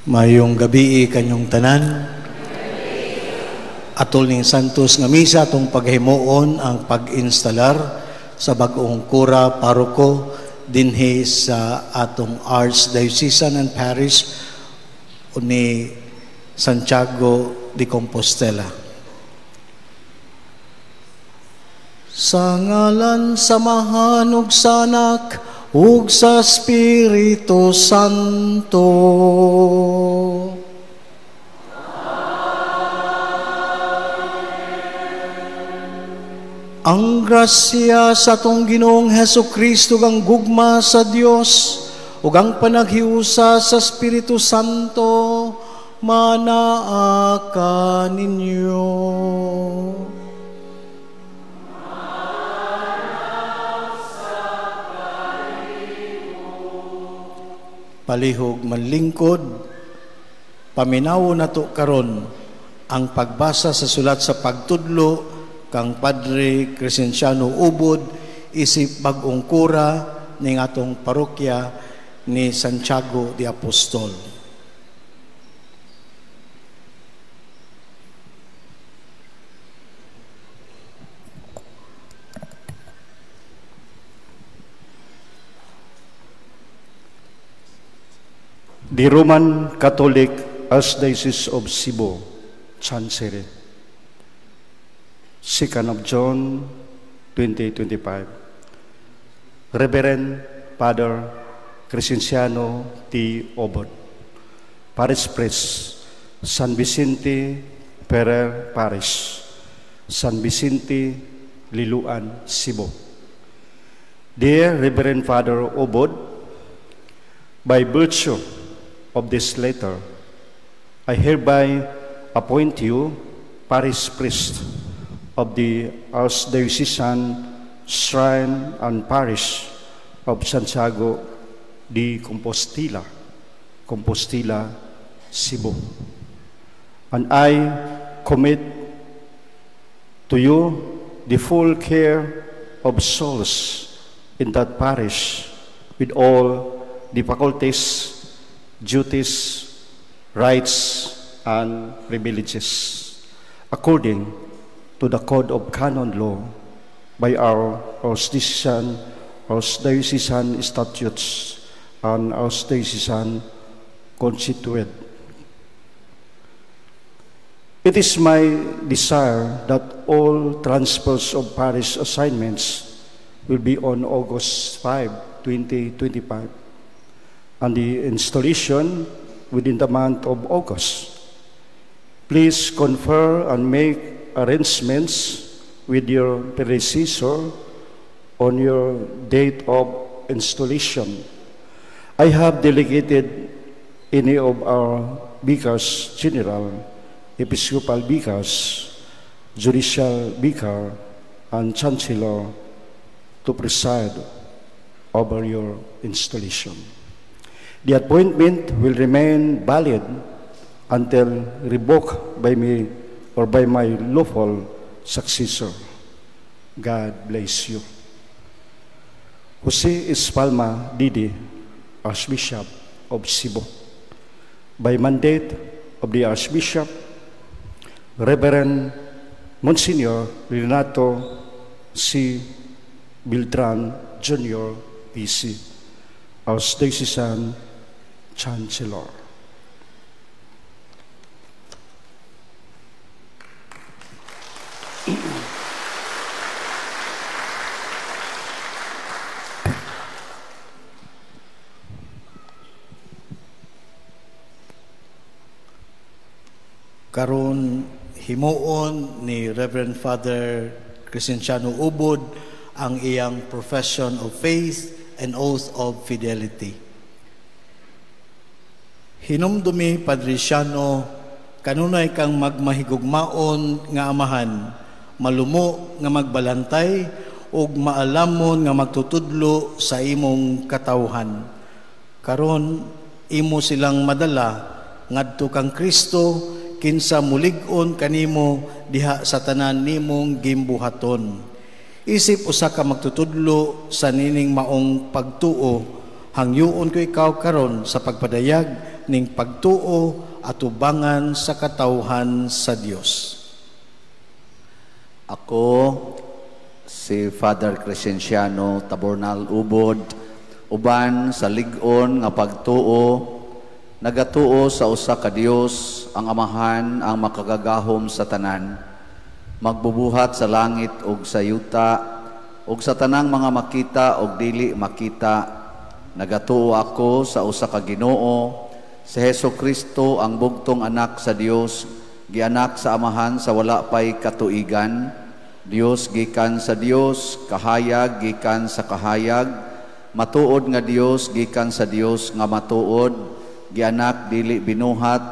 Mayong gabii kanyong tanan. Atol ning Santos nga misa atong paghimuon ang pag-instalar sa bag-ong kura paroko dinhi sa atong Archdiocesan and Parish ni Santiago de Compostela. Sa ngalan sa Amahan ug sa Anak ug sa Espiritu Santo. Ang grasya sa atong Ginoong Hesus Kristo ug ang gugma sa Dios ug ang panaghiusa sa Espiritu Santo manaa kaninyo. Palihog manlingkod, paminawo nato karon ang pagbasa sa sulat sa pagtudlo kang Padre Crescenciano Ubod isip bag-ong kura ning atong parokya ni Santiago de Apostol. The Roman Catholic Archdiocese of Cebu, Chancery, 2nd of June, 2025. Reverend Father Crescenciano T. Obod, Parish Priest, San Vicente Ferrer Parish, San Vicente, Liloan, Cebu. Dear Reverend Father Obod, by virtue of this letter, I hereby appoint you parish priest of the Archdiocesan Shrine and Parish of Santiago de Compostela, Compostela, Cebu. And I commit to you the full care of souls in that parish with all the faculties, duties, rights, and privileges, according to the Code of Canon Law by our Archdiocesan statutes and Archdiocesan Constituent. It is my desire that all transfers of parish assignments will be on August 5, 2025, and the installation within the month of August. Please confer and make arrangements with your predecessor on your date of installation. I have delegated any of our vicars general, episcopal vicars, judicial vicar, and chancellor to preside over your installation. The appointment will remain valid until revoked by me or by my lawful successor. God bless you. Jose Espalma Didi, Archbishop of Cebu. By mandate of the Archbishop, Reverend Monsignor Renato C. Beltran, Jr., PC, Archdiocesan Chancellor. Karon himuon ni Reverend Father Crescenciano Ubod ang iyang profession of faith and oath of fidelity. Hinumdumi, Padre Ciano, kanunay kang magmahigugmaon nga amahan, malumo nga magbalantay ug maalamon nga magtutudlo sa imong katawhan. Karon imo silang madala ngadto kang Kristo, kinsa mulig-on kanimo diha sa tanan nimong gimbuhaton. Isip usa ka magtutudlo sa nining maong pagtuo, hangyuon ko ikaw karon sa pagpadayag ning pagtuo atubangan sa katawhan sa Dios. Ako si Father Crescenciano Tabornal Ubod, uban sa lig-on nga pagtuo, nagatuo sa usa ka Dios, ang Amahan, ang makagagahom sa tanan, magbubuhat sa langit ug sa yuta ug sa tanang mga makita ug dili makita. Nagatuo ako sa usa ka Ginoo, si Hesus Kristo, ang bugtong anak sa Dios, gianak sa Amahan sa wala pay katuigan, Dios gikan sa Dios, kahayag gikan sa kahayag, matuod nga Dios gikan sa Dios nga matuod, gianak dili binuhat,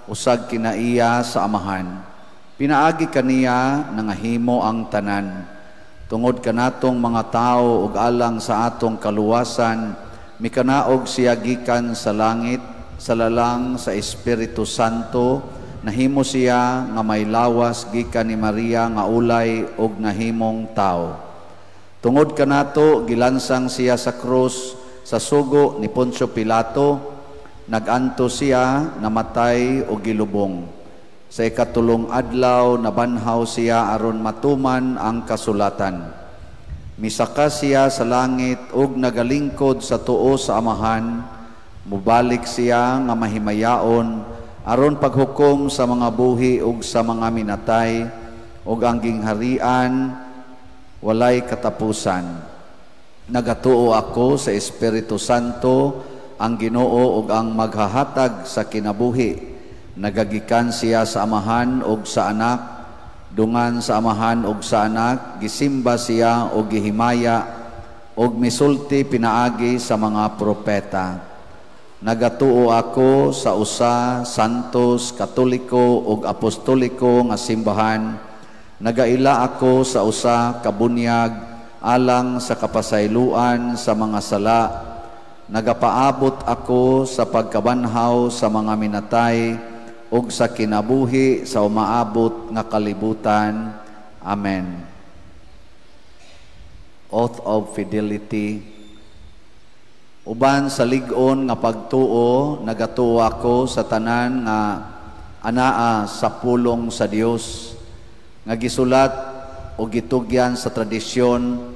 usag kinaiya sa Amahan. Pinaagi kaniya nangahimo ang tanan. Tungod kanatong mga tawo ug alang sa atong kaluwasan, mikanaog siya gikan sa langit, sa lalang sa Espiritu Santo, nahimo siya nga may lawas gikan ni Maria nga ulay ug nahimong tawo. Tungod kanato gilansang siya sa krus sa sugo ni Poncio Pilato, naganto siya, namatay ug gilubong. Sa ikatulong adlaw nabanhaw siya aron matuman ang kasulatan. Misaka siya sa langit ug nagalingkod sa tuo sa Amahan. Mubalik siya nga mahimayaon aron paghukom sa mga buhi ug sa mga minatay, ug ang gingharian walay katapusan. Nagatuo ako sa Espiritu Santo, ang Ginoo ug ang maghahatag sa kinabuhi. Nagagikan siya sa Amahan ug sa Anak, dungan sa Amahan ug sa Anak, gisimba siya ug gihimaya ug misulti pinaagi sa mga propeta. Nagatuo ako sa usa, santos, katoliko ug apostoliko nga simbahan. Nagaila ako sa usa ka bunyag alang sa kapasayloan sa mga sala. Nagapaabot ako sa pagkabanhaw sa mga minatay ug sa kinabuhi sa umaabot nga kalibutan. Amen. Oath of Fidelity. Uban sa lig-on nga pagtuo, nagatuo ako sa tanan nga anaa sa pulong sa Dios, nga gisulat o gitugyan sa tradisyon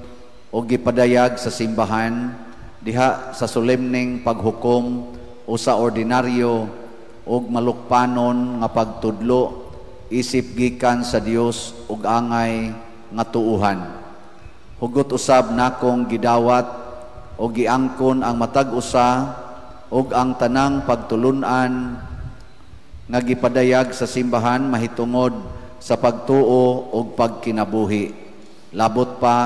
o gipadayag sa simbahan, diha sa solemneng paghukom o sa ordinaryo og malukpanon nga pagtudlo, isip gikan sa Dios ug angay nga tuuhan. Hugot usab nakong gidawat o giangkon ang matag usa ug ang tanang pagtulun-an nga gipadayag sa simbahan mahitungod sa pagtuo ug pagkinabuhi. Labot pa,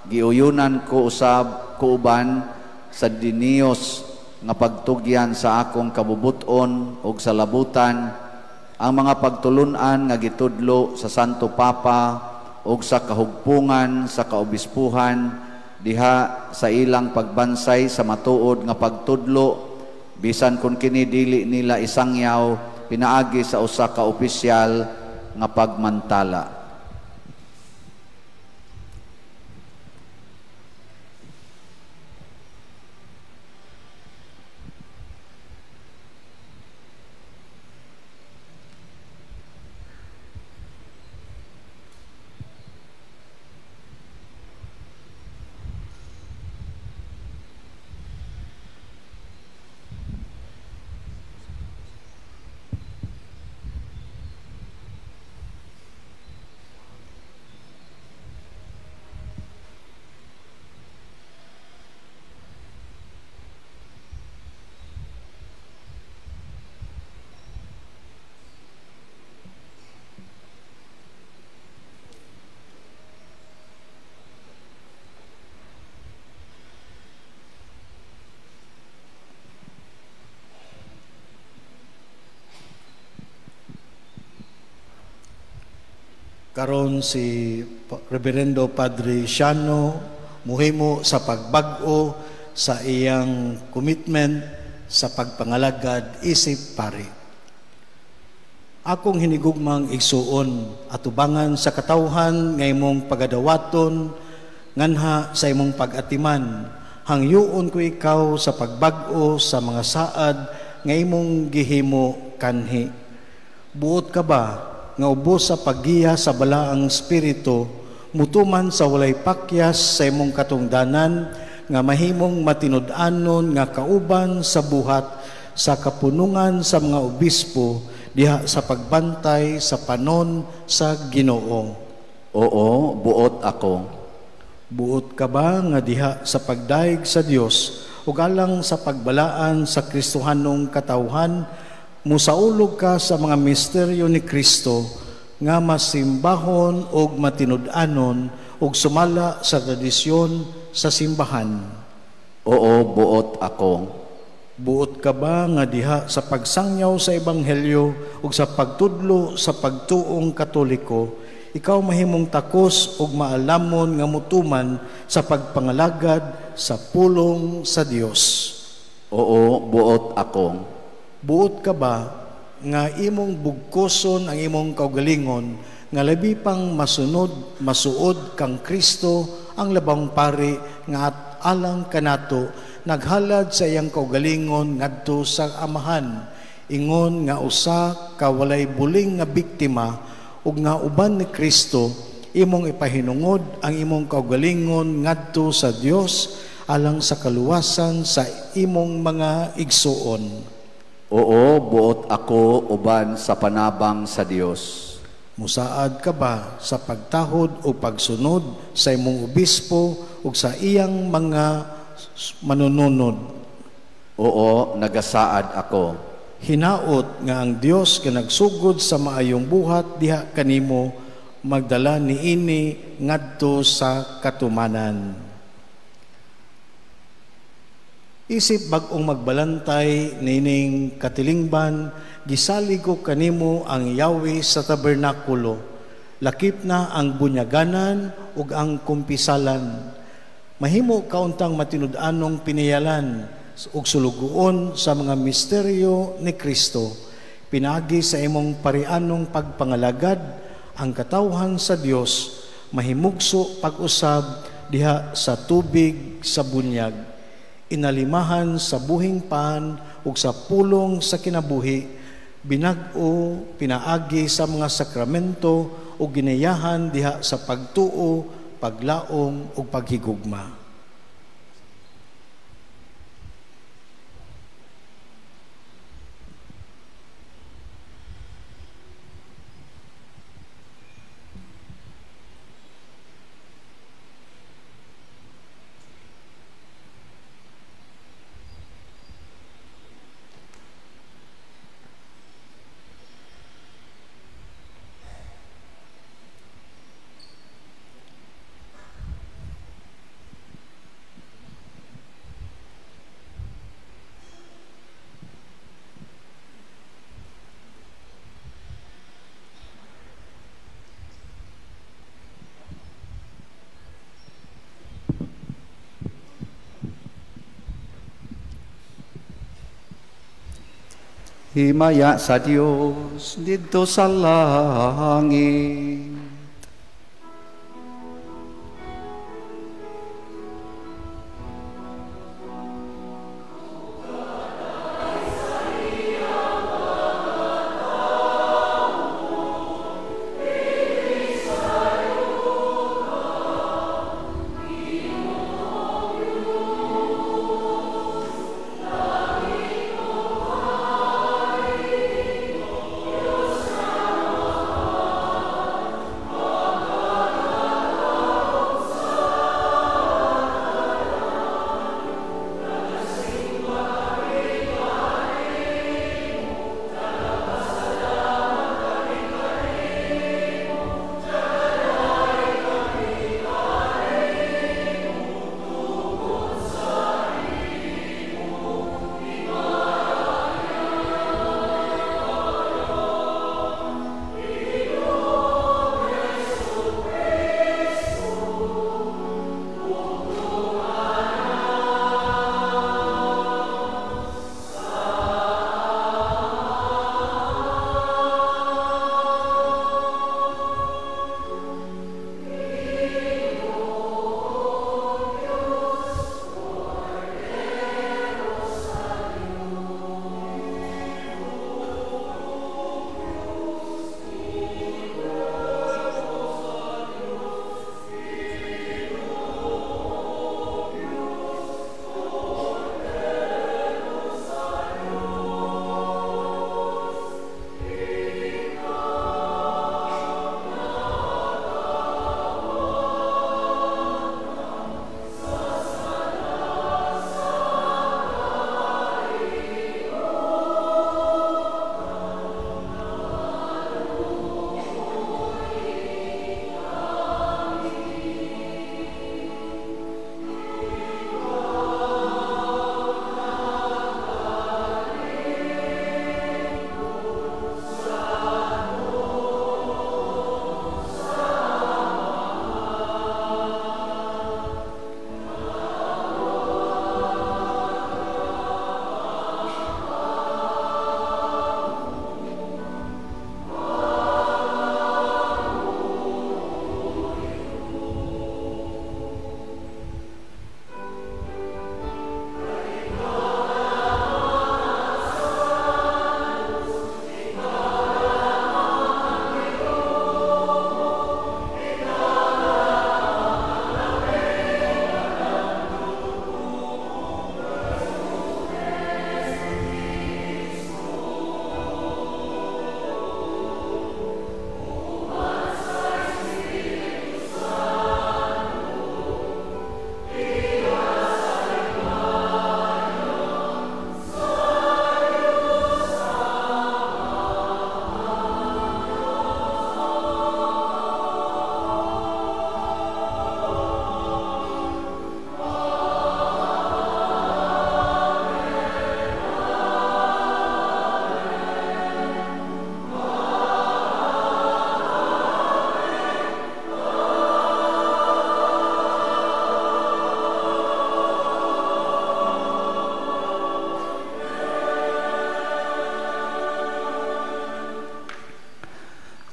giuyunan ko usab kuuban sa diniyos nga pagtugyan sa akong kabubuton ug sa labutan ang mga pagtulun-an nga gitudlo sa Santo Papa ug sa kahugpungan sa kaobispuhan diha sa ilang pagbansay sa matuod nga pagtudlo, bisan kun kini dili nila isangyaw pinaagi sa usa ka opisyal nga pagmantala. Karon si Reverendo Padre Siano muhimo sa pagbag-o sa iyang commitment sa pagpangalagad isip pari. Akong hinigugmang igsuon atubangan sa katawhan nga imong pagadawaton nganha sa imong pag-atiman, hangyuon ko ikaw sa pagbag-o sa mga saad nga imong gihimo kanhi? Buot ka ba nga ubos sa paggiya sa Balaang Espiritu mutuman sa walay pakyas sa imong katungdanan nga mahimong matinud-anon nga kauban sa buhat sa kapunungan sa mga obispo diha sa pagbantay sa panon sa Ginoo? Oo, buot ako. Buot ka ba nga diha sa pagdayeg sa Dios ug alang sa pagbalaan sa Kristohanong katawhan musaulog ka sa mga misteryo ni Kristo nga masimbahon ug matinud-anon ug sumala sa tradisyon sa simbahan? Oo, buot ako. Buot ka ba nga diha sa pagsangyaw sa ebanghelyo ug sa pagtudlo sa pagtuong Katoliko, ikaw mahimong takos ug maalamon nga mutuman sa pagpangalagad sa pulong sa Dios? Oo, buot ako. Buot ka ba nga imong bugkoson ang imong kaugalingon nga labi pang masunod masuod kang Kristo ang labang pari nga at alang kanato naghalad sa iyang kaugalingon ngadto sa Amahan, ingon nga usa ka walay buling nga biktima ug nga uban ni Kristo imong ipahinungod ang imong kaugalingon ngadto sa Dios alang sa kaluwasan sa imong mga igsuon? Oo, buot ako uban sa panabang sa Dios. Musaad ka ba sa pagtahod o pagsunod sa imong obispo ug sa iyang mga manununod? Oo, nagasaad ako. Hinaot nga ang Dios nga nagsugod sa maayong buhat diha kanimo magdala niini ngadto sa katumanan. Isip bag-ong magbalantay nining katilingban, gisalig ko kanimo ang Yahweh sa tabernakulo. Lakip na ang bunyaganan ug ang kumpisalan. Mahimo kauntang matinud-anong piniyalan ug sulugoon sa mga misteryo ni Kristo. Pinaagi sa imong parianong pagpangalagad ang katawhan sa Dios mahimugso pag-usab diha sa tubig sa bunyag. Inalimahan sa buhing pan ug sa pulong sa kinabuhi, binag-o pinaagi sa mga sakramento ug ginayahan diha sa pagtuo, paglaom ug paghigugma. Himaya sa Dios didto sa langit.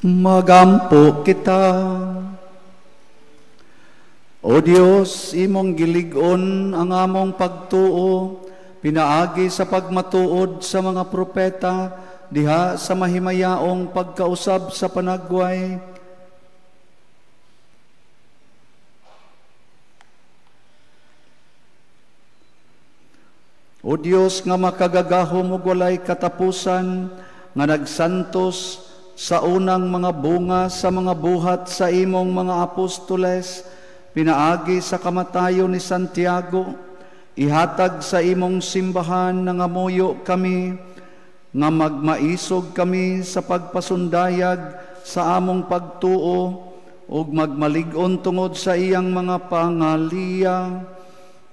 Magampo kita. O Dios, imong gilig-on ang among pagtuo, pinaagi sa pagmatuod sa mga propeta, diha sa mahimayaong pagkausab sa panagway. O Dios nga makagagahom ug walay katapusan, nga nagsantos sa unang mga bunga sa mga buhat sa imong mga apostoles, pinaagi sa kamatayon ni Santiago, ihatag sa imong simbahan nangamuyo kami, nga magmaisog kami sa pagpasundayag sa among pagtuo, ug magmalig-on tungod sa iyang mga pangaliya.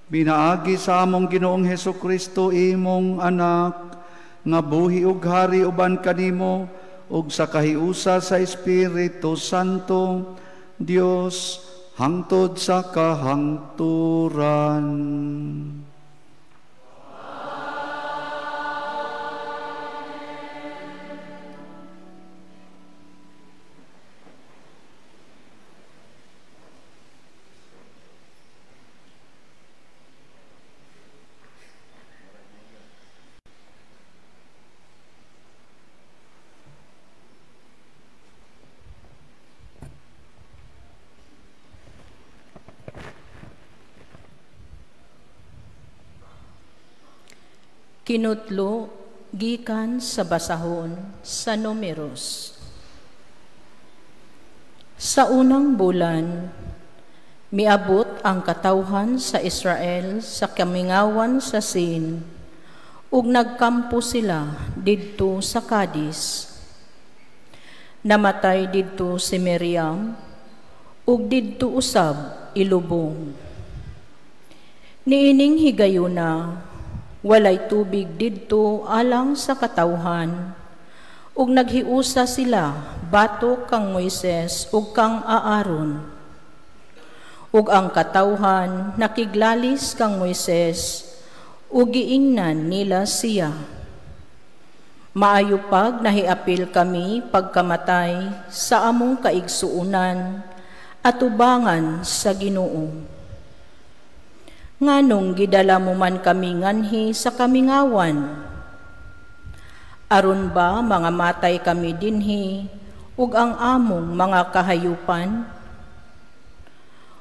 Pinaagi sa among Ginoong Hesukristo, imong anak, nga buhi ug hari uban kanimo, ug sa kahiusa sa Espiritu Santo, Dios, hangtod sa kahangturan. Kinutlo gikan sa basahon sa Numeros. Sa unang bulan, miabot ang katawhan sa Israel sa kamingawan sa Sin, ug nagkampo sila didto sa Cadiz. Namatay didto si Miriam, ug didto usab ilubong. Niining higayuna, walay tubig didto alang sa katawhan, ug naghiusa sila batok kang Moises ug kang Aaron. Ug ang katawhan nakiglalis kang Moises ug giingnan nila siya. Maayo pag nahiapil kami pagkamatay sa among kaigsuonan atubangan sa Ginoo. Nganong gidala mo man kami nganhi sa kamingawan? Aron ba mga matay kami dinhi ug ang among mga kahayupan?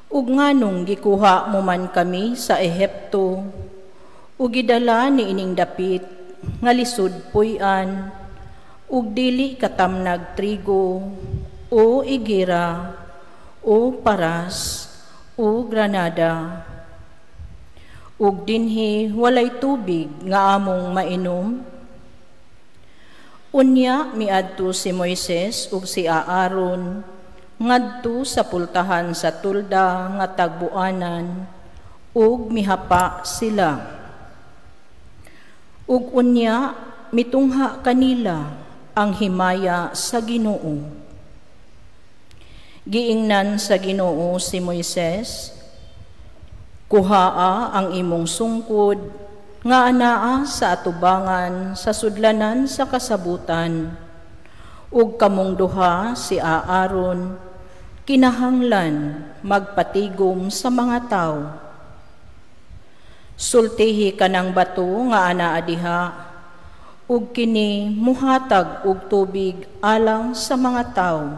Ug nganong gikuha mo man kami sa Ehipto ug gidala niining dapit nga lisod puy-an ug dili katamnag trigo o igira o paras o granada? Ug dinhi walay tubig nga among mainom? Unya miadto si Moises ug si Aaron ngadto sa pultahan sa tulda nga tagbuanan ug mihapa sila. Ug unya mitungha kanila ang himaya sa Ginoo. Giingnan sa Ginoo si Moises, kuhaa ang imong sungkod nga anaa sa atubangan sa sudlanan sa kasabutan, ug kamong duha si Aaron kinahanglan magpatigom sa mga tawo. Sultihi kanang bato nga anaa diha, ug kini muhatag og tubig alang sa mga tawo.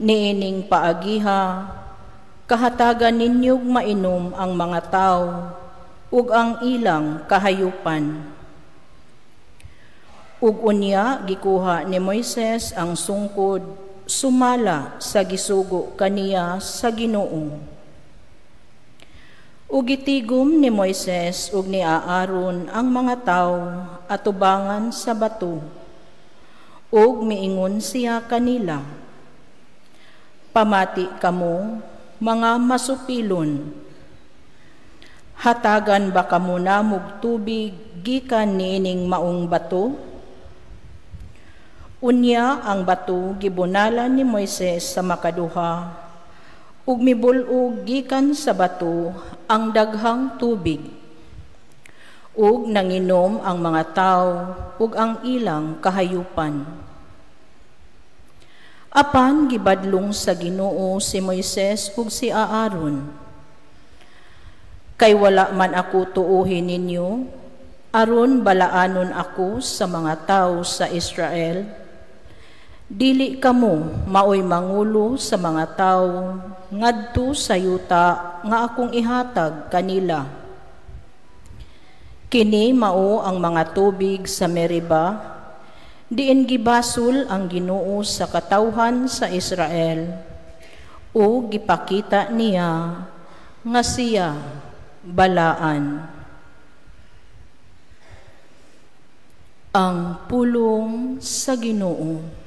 Niining paagiha, kahatagan ninyog mainom ang mga tao ug ang ilang kahayupan. Ug unya gikuha ni Moises ang sungkod sumala sa gisugo kaniya sa Ginoo. Ug gitigom ni Moises ug ni Aaron ang mga tao atubangan sa bato. Ug miingon siya kanila, pamati kamo, mga masupilon. Hatagan ba kamo namog tubig gikan niining maong bato? Unya ang bato gibunalan ni Moises sa makaduha, ug mibul-og gikan sa bato ang daghang tubig. Ug nanginom ang mga tawo ug ang ilang kahayupan. Apan gibadlong sa Ginoo si Moises ug si Aaron. Kay wala man ako tuohin ninyo, aron balaanon ako sa mga tao sa Israel. Dili kamo maoy mangulo sa mga tao ngadto sa yuta nga akong ihatag kanila. Kini mao ang mga tubig sa Meriba, diin gibasol ang Ginoo sa katawhan sa Israel, o gipakita niya nga siya balaan. Ang pulong sa Ginoo.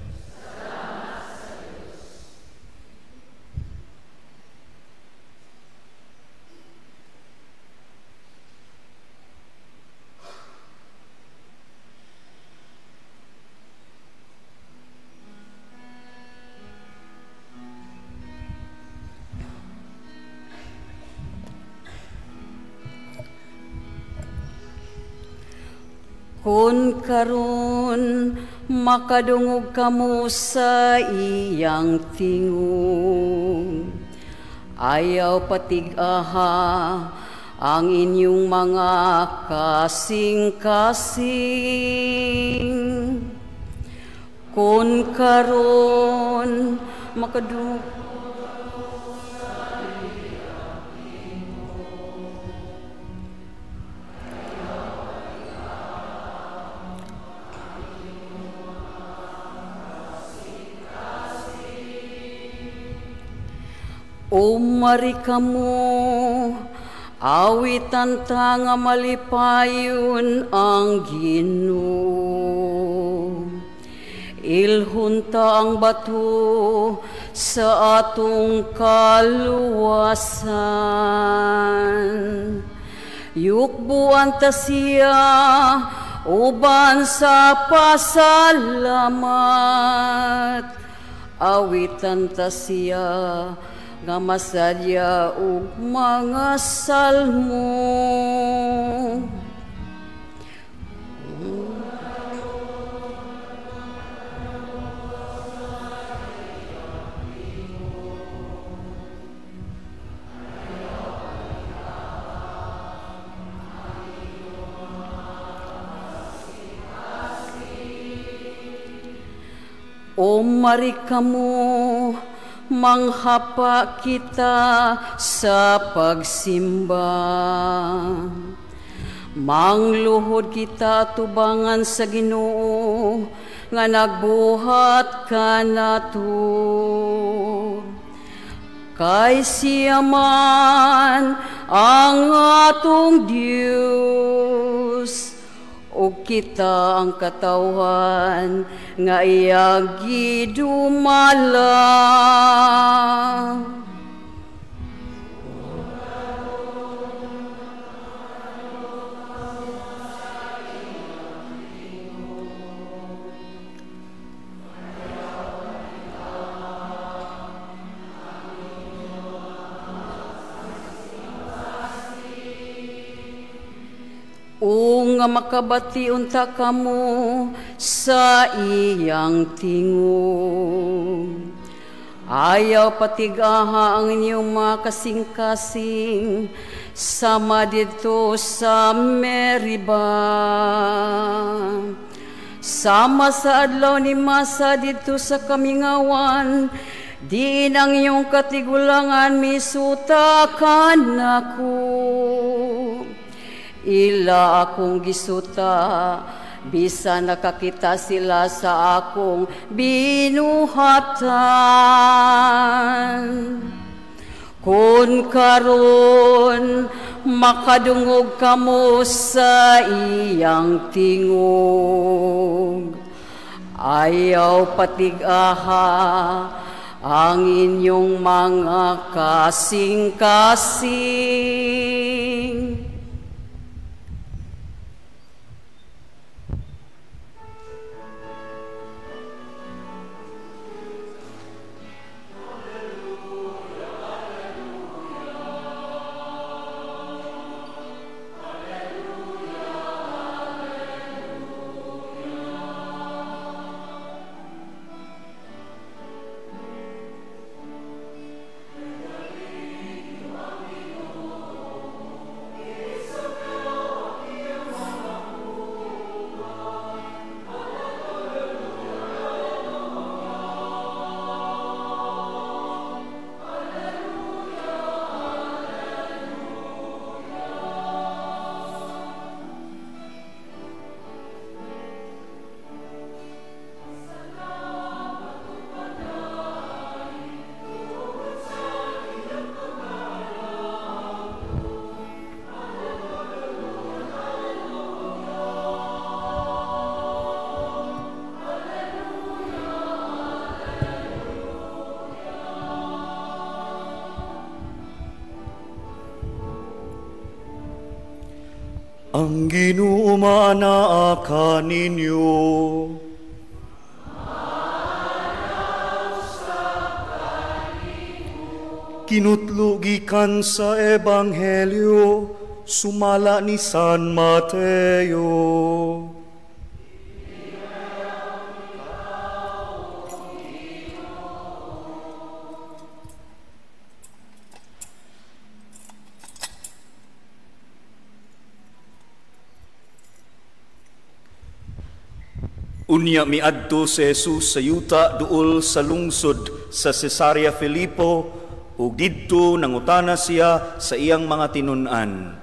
Kun karon makadungog kamo sa iyang tingog, ayaw patig-aha ang inyong mga kasing-kasing. Kun karon makadungog O marikamo, awitan ta nga malipayon ang Ginoo. Ilhon ta ang bato sa atong kaluwasan. Yukbuan ta siya uban sa pasalamat. Awitan ta siya nga masadya ug mga salmo. O marikamo, manghapa kita sa pagsimba. Mangluhod kita tubangan sa Ginoo nga nagbuhat kanato. Kay siya man ang atong Dios, ug kita ang katawhan nga iya gidumala. O nga makabati unta kamo sa iyang tingog. Ayaw patigaha ang inyong mga kasing-kasing sama didto sa Meriba. Sama sa adlaw ni Masa didto sa kamingawan, diin ang iyong katigulangan misuta kanako. Ila akong gisuta, bisa nakakita sila sa akong binuhatan. Kun karon makadungog kamo sa iyang tingog, ayaw patig-aha ang inyong mga kasing-kasing. Ang Ginoo maanaa kaninyo. Kinutlo gikan sa Ebanghelyo sumala ni San Mateo. Unya miadto si Jesus sa yuta duol sa lungsod sa Cesarea Filipo, ug didto nangutana siya sa iyang mga tinun-an.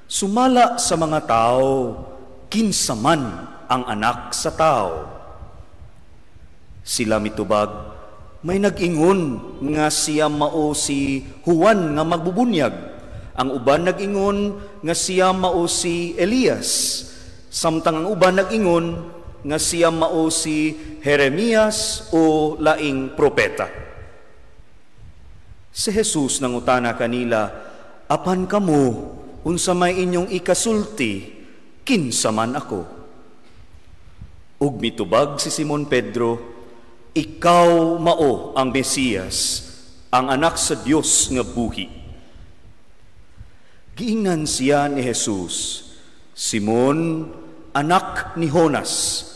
Sumala sa mga tao, kinsa man ang anak sa tao? Sila mitubag, may nag-ingon nga siya mao si Juan nga magbubunyag. Ang uban nag-ingon nga siya mao si Elias. Samtang ang uban nag-ingon nga siya mao si Jeremias o laing propeta. Si Jesus nangutana kanila, apan kamo, unsa may inyong ikasulti, kinsa man ako? Ug mitubag si Simon Pedro, ikaw mao ang Mesiyas, ang anak sa Dios nga buhi. Giingnan siya ni Jesus, Simon, anak ni Jonas,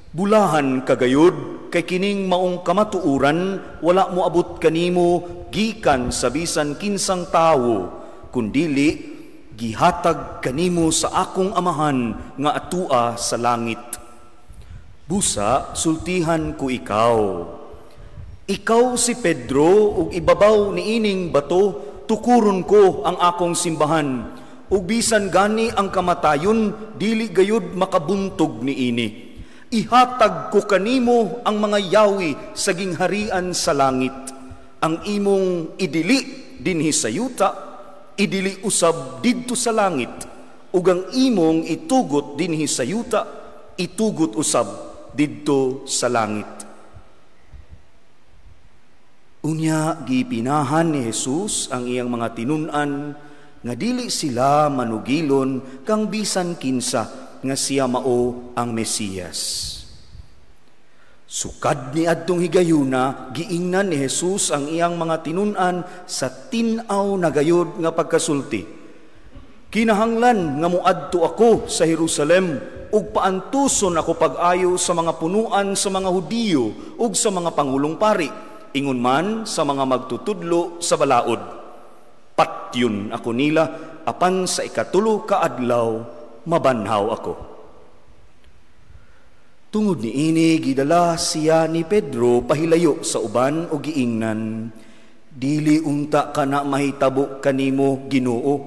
bulahan kagayod kay kining maong kamatuoran wala mo abot kanimo gikan sa bisan kinsang tawo, kundili gihatag kanimo sa akong amahan nga atua sa langit. Busa sultihan ko ikaw. Ikaw si Pedro, ug ibabaw niining bato tukuron ko ang akong simbahan, ug bisan gani ang kamatayon dili gayud makabuntog niini. Ihatag ko kanimo ang mga yawi sa gingharian sa langit. Ang imong idili dinhi sa yuta, idili usab didto sa langit, ug ang imong itugot dinhi sa yuta, itugot usab didto sa langit. Unya gipinahan ni Jesus ang iyang mga tinun-an nga dili sila manugilon kang bisan kinsa nga siya mao ang Mesiyas. Sukad ni adtong higayuna, giingnan ni Jesus ang iyang mga tinun-an sa tin-aw na gayod nga pagkasulti. Kinahanglan nga moadto ako sa Jerusalem ug paantuson ako pag-ayo sa mga punuan sa mga Hudiyo ug sa mga pangulong pari, ingon man sa mga magtutudlo sa balaod. Patyon ako nila, apan sa ikatulo ka adlaw mabanhaw ako. Tungod niini gidala siya ni Pedro pahilayo sa uban o giingnan, dili unta kana mahitabo kanimo, Ginoo.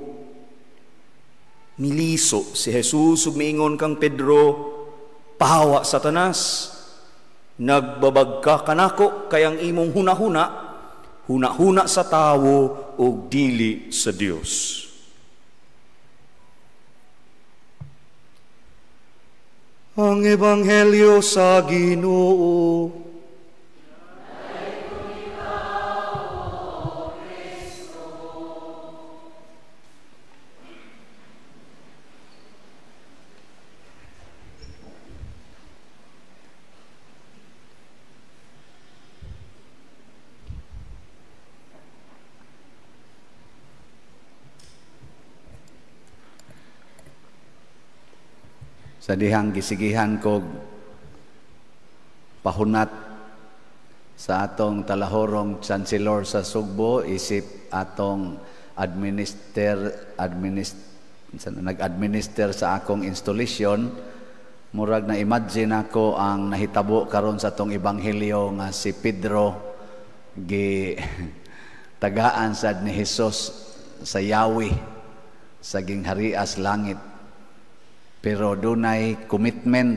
Miliso si Jesus ug miingon kang Pedro, pahawa Satanas, nagbabag ka kanako kay ang imong hunahuna, hunahuna sa tawo ug dili sa Dios. Ang Ebanghelyo sa Ginoo. Sa dihang gisigihan kog pahunat sa atong talahorong chancellor sa Sugbo, isip atong nag-administer sa akong installation, murag na imagine ako ang nahitabo karon sa atong ebanghelyo nga si Pedro gi tagaan sad ni Jesus sa yawi sa gingharias langit. Pero dunay commitment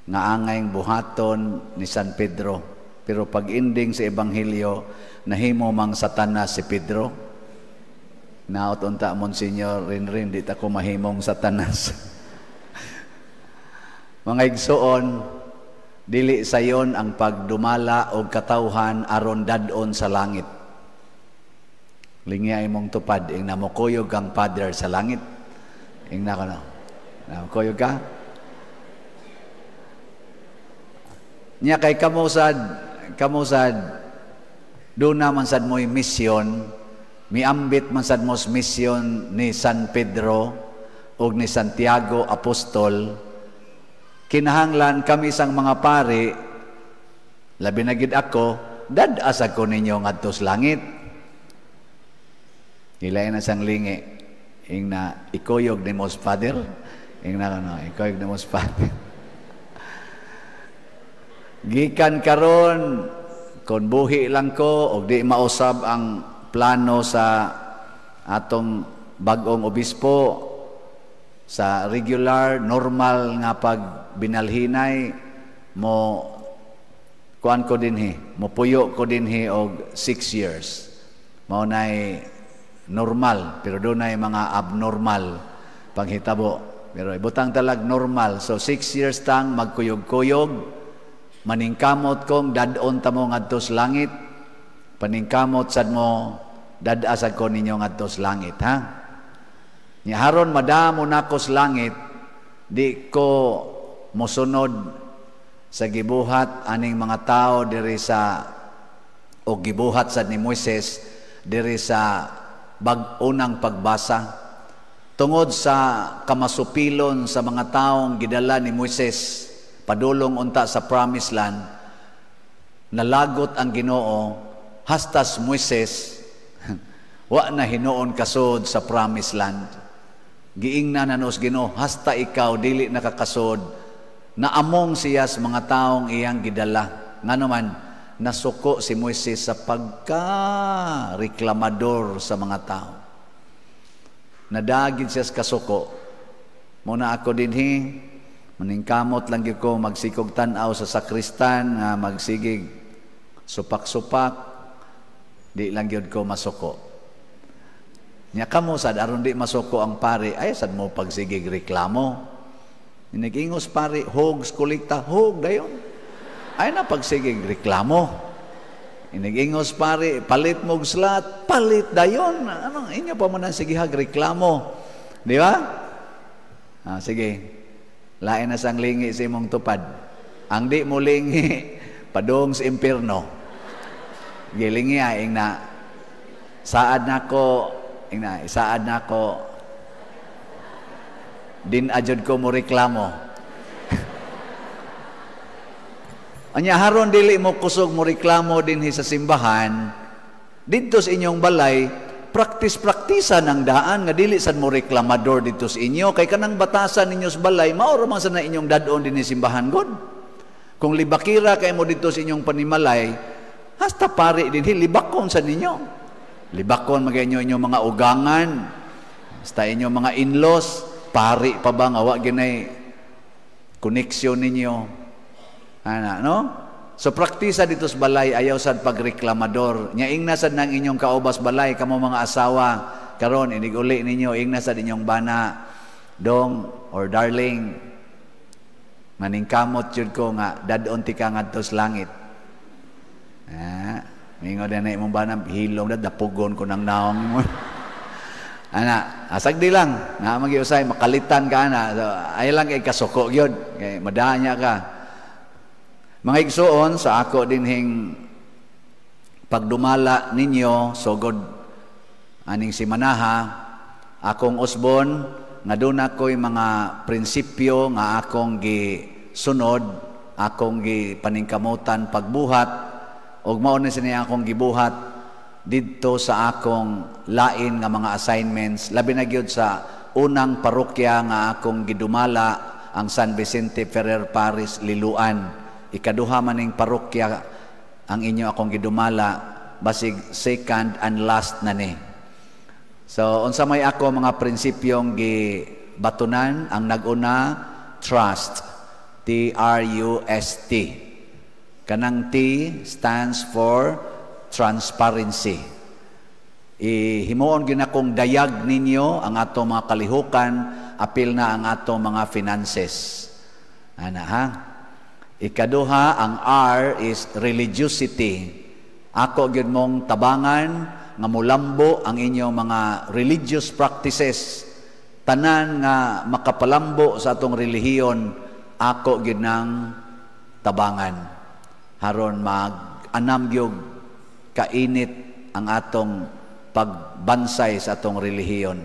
nga angay buhaton ni San Pedro. Pero pag ending sa ebanghelyo, nahimo mang Satanas si Pedro. Naot unta Monsignor Rinrin, di ta ko mahimong Satanas. Mga igsoon, dili sayon ang pagdumala og katawhan aron dad-on sa langit. Lingya imong tupad, ing namukuyog kang Father sa langit. Ing na ko no. Na kuyog ka? Nya kay kamo sad doon naman sad mo'y misyon, miambit man sad mos misyon ni San Pedro ug ni Santiago Apostol. Kinahanglan kami sang mga pari, labi na gid ako, dad-asag ko ninyo ngadto sa langit. Ilain na sang lingi, ing na ikuyog ni mos Father, ing na ano, ikuyog ni mos Father. Gikan karon kon buhi lang ko og di mausab ang plano sa atong bag-ong obispo sa regular normal nga pagbinalhinay mo, kuan ko dinhi, mopuyo ko dinhi og 6 years. Mao nay normal, pero dunay mga abnormal panghitabo, pero ibutang talag normal. So 6 years tang magkuyog-kuyog, maningkamot kong dad-on ta mo ngadto sa langit, paningkamot sad mo dad-asag ko ninyo ngadto sa langit, ha? Nya haron madamo nako sa langit, di ko mosunod sa gibuhat aning mga tao diri sa, o gibuhat sad ni Moises diri sa bag-unang pagbasa, tungod sa kamasupilon sa mga taong gidala ni Moises padulong unta sa promised land. Nalagot ang Ginoo hastas Moises wa na hinuon kasod sa promised land. Giingnan na nos Ginoo, hasta ikaw dili nakakasod, naamong siya sa mga taong iyang gidala. Ngano man nasuko si Moises sa pagka-reklamador sa mga tao. Nadagid siya sa kasuko. Muna ako dinhi, maningkamot lang gyud ko magsikog tan-aw sa sakristan nga magsigig supak-supak, di lang gyud ko masuko. Nya kamo sad aron di masuko ang pari, ay sad mo pagsigig reklamo. Nagingos pari, hogs kolekta, hog dayon. Ay na pagsigig reklamo. Inigingos pari, palit mo og slot, palit dayon. Ano inyo pa man ang sigihag reklamo. Di ba? Ah, sige. Lain na sang lingi sa imong tupad. Ang di mo lingi, padung sa impierno. Gilingi ing na saad nako, ing na isaad nako, din ajud ko mo reklamo. Anya haron dili mo kusog mo reklamo dinhi sa simbahan, didto sa inyong balay, praktis-praktisa ng daan nga dili sad mo reklamador didto sa inyo, kay kanang batasan ninyo sa balay mao ra man sad na inyong dad-on dinhi simbahan god. Kung libakira kay mo didto sa inyong panimalay, hasta pari dinhi libakon sa ninyo. Libakon magay inyo inyong mga ugangan, hasta inyong mga in-laws, pari pa ba nga wa ginay koneksyon ninyo. Ana, no? So praktisa dito sa balay, ayaw sad pagreklamador. Nya ingna sad nang inyong kaubas balay, kamo mga asawa, karon inig-uli ninyo, ingna sad inyong bana, dong or darling, maningkamot jud ko nga dad-on ti ka ngadto sa langit. Ah, mingon na imong bana, hilom na dapugon ko nang naong mo. Ana, asag di lang, na magiusay makalitan ka ana. So, ay lang kay kasuko gyud, kay madanya ka. Mga igsuon, sa ako dinhing pagdumala ninyo sugod aning simanaha, akong usbon nga doon ako'y mga prinsipyo nga akong gisunod, akong gipaningkamutan pagbuhat, ug mao ni sini akong gibuhat didto sa akong lain nga mga assignments, labi na gyud sa unang parokya nga akong gidumala, ang San Vicente Ferrer Parish, Liloan. Ikaduha maning parokya ang inyo akong gidumala, basig second and last na ni. So unsa may ako mga prinsipyong gibatunan, ang naguna, trust, T-R-U-S-T. Kanang T stands for transparency. Ihimuon gyud akong dayag ninyo ang ato mga kalihukan, apil na ang ato mga finances. Ana ha? Ikaduha, ang R is religiosity. Ako gyud mong tabangan nga mulambo ang inyong mga religious practices. Tanan nga makapalambo sa atong relihiyon, ako gyud nang tabangan. Haron mag-anam gyud kainit ang atong pagbansay sa atong relihiyon.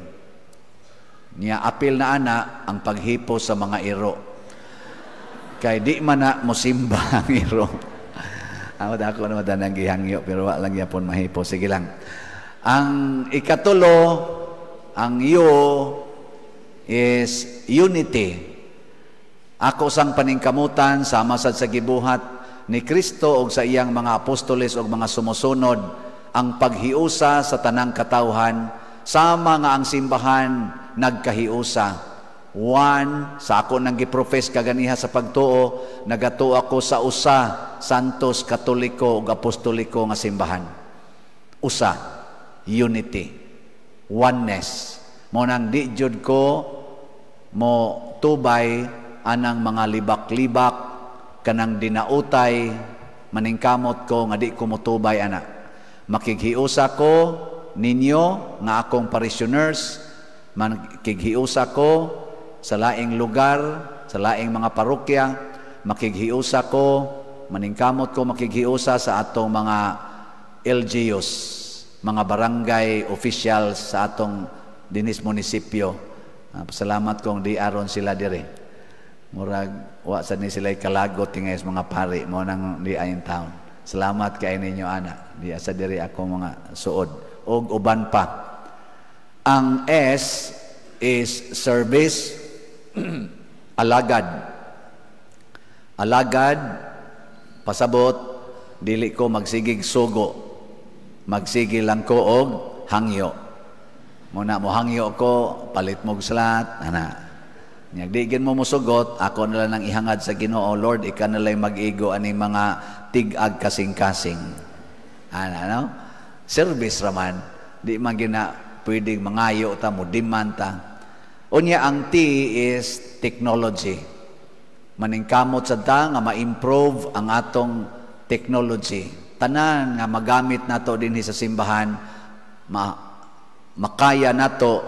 Nya apil na ana ang paghipo sa mga iro. Kay di man na mosimba ang iro. Ako ako naman tanang gihangyo pero wa lang gyapon mahipo. Sige lang. Ang ikatulo, ang U is unity. Ako sang paningkamutan sama sad sa gibuhat ni Kristo og sa iyang mga apostoles og mga sumusunod ang paghiusa sa tanang katawhan sama nga ang simbahan nagkahiusa. One, sa ako nang giprofess kaganiha sa pagtuo, nagatuo ako sa usa, Santos, Katoliko ug Apostoliko nga simbahan. Usa, unity, oneness. Mo nang di jud ko mo tubay anang mga libak-libak kanang dinautay, maningkamot ko nga di ko motubay ana. Makighiusa ko ninyo nga akong parishioners, makighiusa ko sa laing lugar, sa laing mga parokya, makighiusa ko, maningkamot ko makighiusa sa atong mga LGUs, mga barangay officials sa atong dinis munisipyo. Pasalamat kong di aron sila dire. Murag wa sad ni sila kalagot tingay sa mga pari mo nang di ayin town. Salamat kay ninyo ana. Di asa diri ako mga suod og uban pa. Ang S is service, alagad. Alagad, pasabot, dili ko magsigig sugo. Magsige lang ko og hangyo. Muna mo hangyo ko, palit mo slat, ana. Nya di gin mo mosugot, ako na lang ang ihangad sa Ginoo, Lord, ikaw na lang mag-igo ani mga tig-ag kasing-kasing. Ana, no? Service raman, di man gina pwedeng mangayo ta mo demand ta. Unya ang T is technology. Maningkamot sa ta nga ma-improve ang atong technology. Tanan nga magamit nato dinhi sa simbahan, makaya nato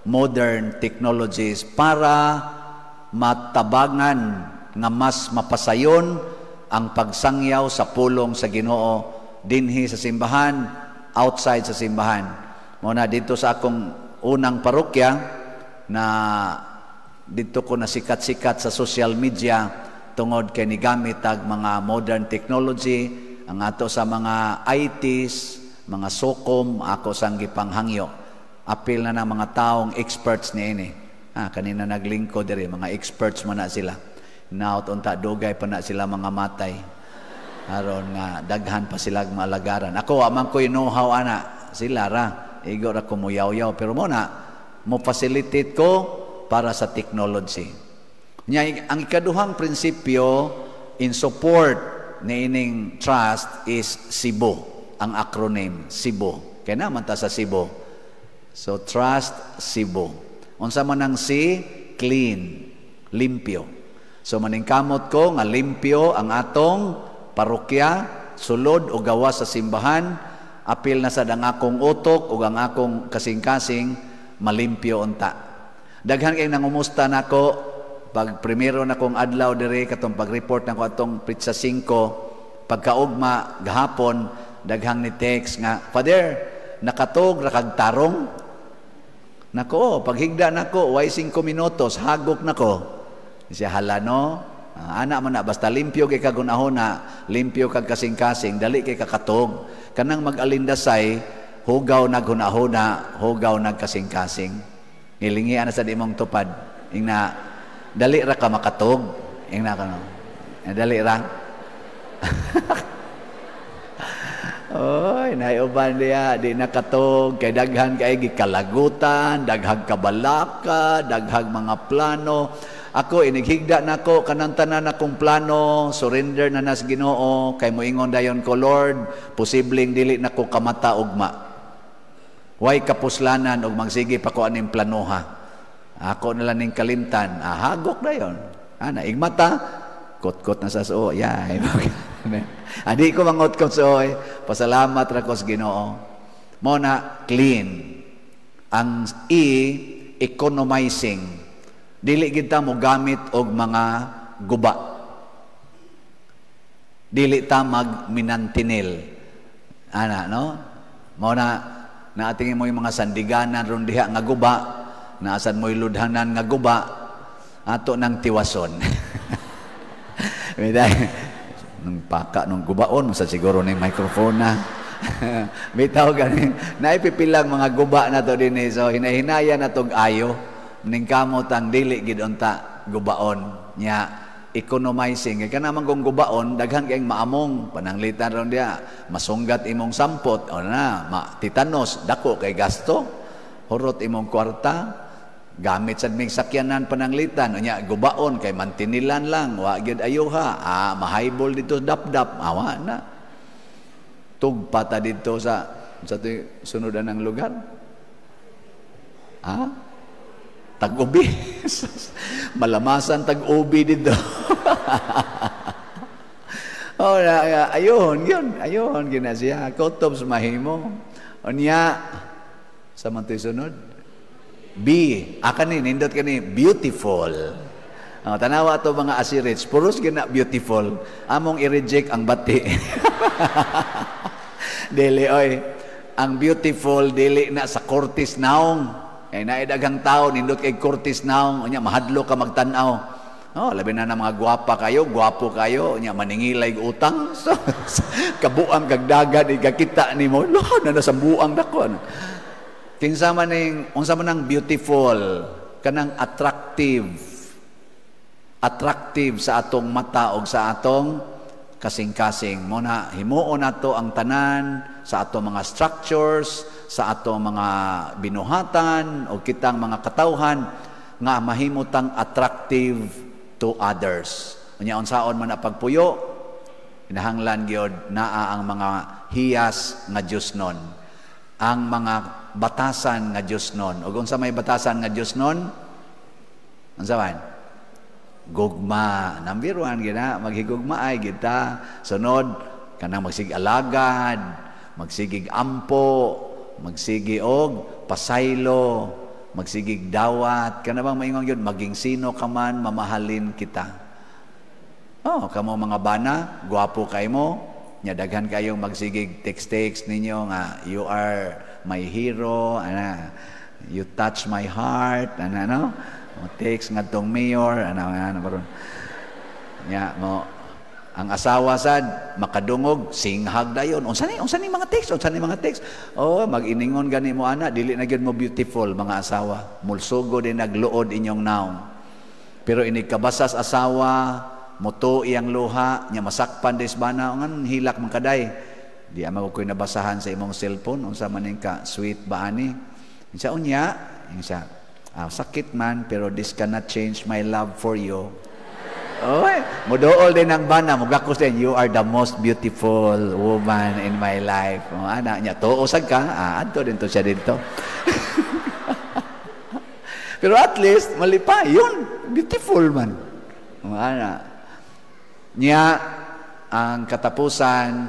modern technologies para matabangan nga mas mapasayon ang pagsangyaw sa pulong sa Ginoo dinhi sa simbahan, outside sa simbahan. Mao na dito sa akong unang parokya na dito ko nasikat-sikat sa social media tungod kay nigamit tag mga modern technology ang ato sa mga ITs, mga SOCOM, ako sang gipanghangyo. Apil na ng mga taong experts niini. Kanina naglingko diri, mga experts man na sila. Naot unta dugay pa na sila mga matay. Aron nga daghan pa sila maalagaran. Ako amang ko'y know-how ana, sila ra igo ra ko muyaw-yaw, pero mo na mo facilitate ko para sa technology. Nya ang ikaduhang prinsipyo in support niining trust is Cebu, ang acronym Cebu. Kaya naman ta sa Cebu. So trust Cebu. Unsa man ang C? Clean, limpyo. So maningkamot ko nga limpyo ang atong parokya, sulod o gawas sa simbahan, apil na sad ang akong utok ug ang akong kasing-kasing malimpyo unta. Daghan kay nangumusta nako pag primero na kong adlaw diri katong pag-report nako atong petsa 5, pagkaugma gahapon daghang ni text nga, Father, nakatog ra kag tarong. Nako, paghigda nako, way 5 minutos, hagok nako. Siya hala no, ana man na basta limpyo kay kagunahona, limpyo kag kasing-kasing, dali kay kakatog. Kanang mag-alindasay, hugaw naghunahuna, hugaw nagkasing-kasing. Ngilingian na sa imong tupad. Ingna dali ra ka makatog. Ingna ka no. Dali ra. Oy, naiuban diya, di nakatog, kay daghan kay gikalagutan, daghang kabalaka, daghang mga plano. Ako inighigda nako kanang tanan akong plano, surrender na nas Ginoo, kay moingon dayon ko, Lord, posibleng dili nako kamata ugma. Way kapuslanan og magsige pa ko aning planoha. Ako na lang ning kalimtan, hagok dayon. Ana igmata, kot-kot na sa suo. Yeah. Adi ko mangotkot suoy. Pasalamat ra ko sa Ginoo. Mo na clean. Ang E economizing. Dili kita mo gamit og mga guba. Dili ta magminantinil. Ana, no? Mao na naatingin mo yung mga sandiganan ron diha nga guba, naasan mo'y ludhanan nga guba, ato nang tiwason. Nung paka nung gubaon, masa siguro ning microphone na. Bitaw ganing naipipilang mga guba na to dinhi, so hinahinaya na tog ayo ning kamot ang dili gid unta gubaon nya. Economizing kay kana man kung gubaon daghan kayong maamong pananglitan ron diha, masunggat imong sampot o na ma titanos dako kay gasto, hurot imong kwarta, gamit sad mig sakyanan pananglitan unya gubaon kay mantinilan lang wa gyud ayuha, mahaybol dito dapdap awa na tugpa ta dito sa sunodan ng lugar, tag-ubi. Malamasan tag-ubi dito. Oh, ayun, yun, ayun gina siya. Kutob sa mahimo. Unya sa man to'y sunod. B, kani nindot kani beautiful. Tanawa to mga asirits, puros gina beautiful. Among i-reject ang bati. Dili oy. Ang beautiful dili na sa kortis naong. Kay naay daghang tao nindot kay kortis naong, unya mahadlo ka magtan-aw. Oh, labi na mga gwapa kayo, gwapo kayo, unya maningilay utang. So, kabuang kag dagan igakita nimo, lo na sa buang dako. Ano. Kinsa man ning unsa man ang beautiful, kanang attractive. Attractive sa atong mata og sa atong kasing-kasing. Mo na himuon nato ang tanan sa atong mga structures, sa atong mga binuhatan o kitang mga katawhan nga mahimutang attractive to others. Unya unsaon man na pagpuyo, kinahanglan gyud naa ang mga hiyas nga Dios nun, ang mga batasan nga Dios nun. Ug unsa may batasan nga Dios nun? Unsa man? Gugma. Number 1 gina, maghigugma ay kita. Sunod kanang magsigig alagad, magsigig ampo, magsigi og pasaylo, magsigig dawat. Kana bang maingon gyud maging sino ka man mamahalin kita. Oh, kamo mga bana, gwapo kay mo, nya daghan kayong magsigig text-text ninyo nga you are my hero, ana, you touch my heart, ana, no? Mo text ngadtong mayor, ana ana karon. Nya mo ang asawa sad makadungog singhag dayon. Unsa ni mga text? Unsa ni mga text? Oh, mag-iningon gani mo ana, dili na gyud mo beautiful mga asawa. Mulsugo din nagluod inyong naong. Pero inig kabasas asawa, muto iyang luha, nya masakpan des bana, ngan hilak man kaday. Di ama ko koy nabasahan sa imong cellphone, unsa man ning ka sweet ba ani? Unsa unya? Unsa? Sakit man, pero this cannot change my love for you. Oy, mudool din ang bana, mugakos din, you are the most beautiful woman in my life. O, ana niya, tuo sad ka, adto din to siya dito. Pero at least, malipa, yun, beautiful man. O, ana. Niya, ang katapusan,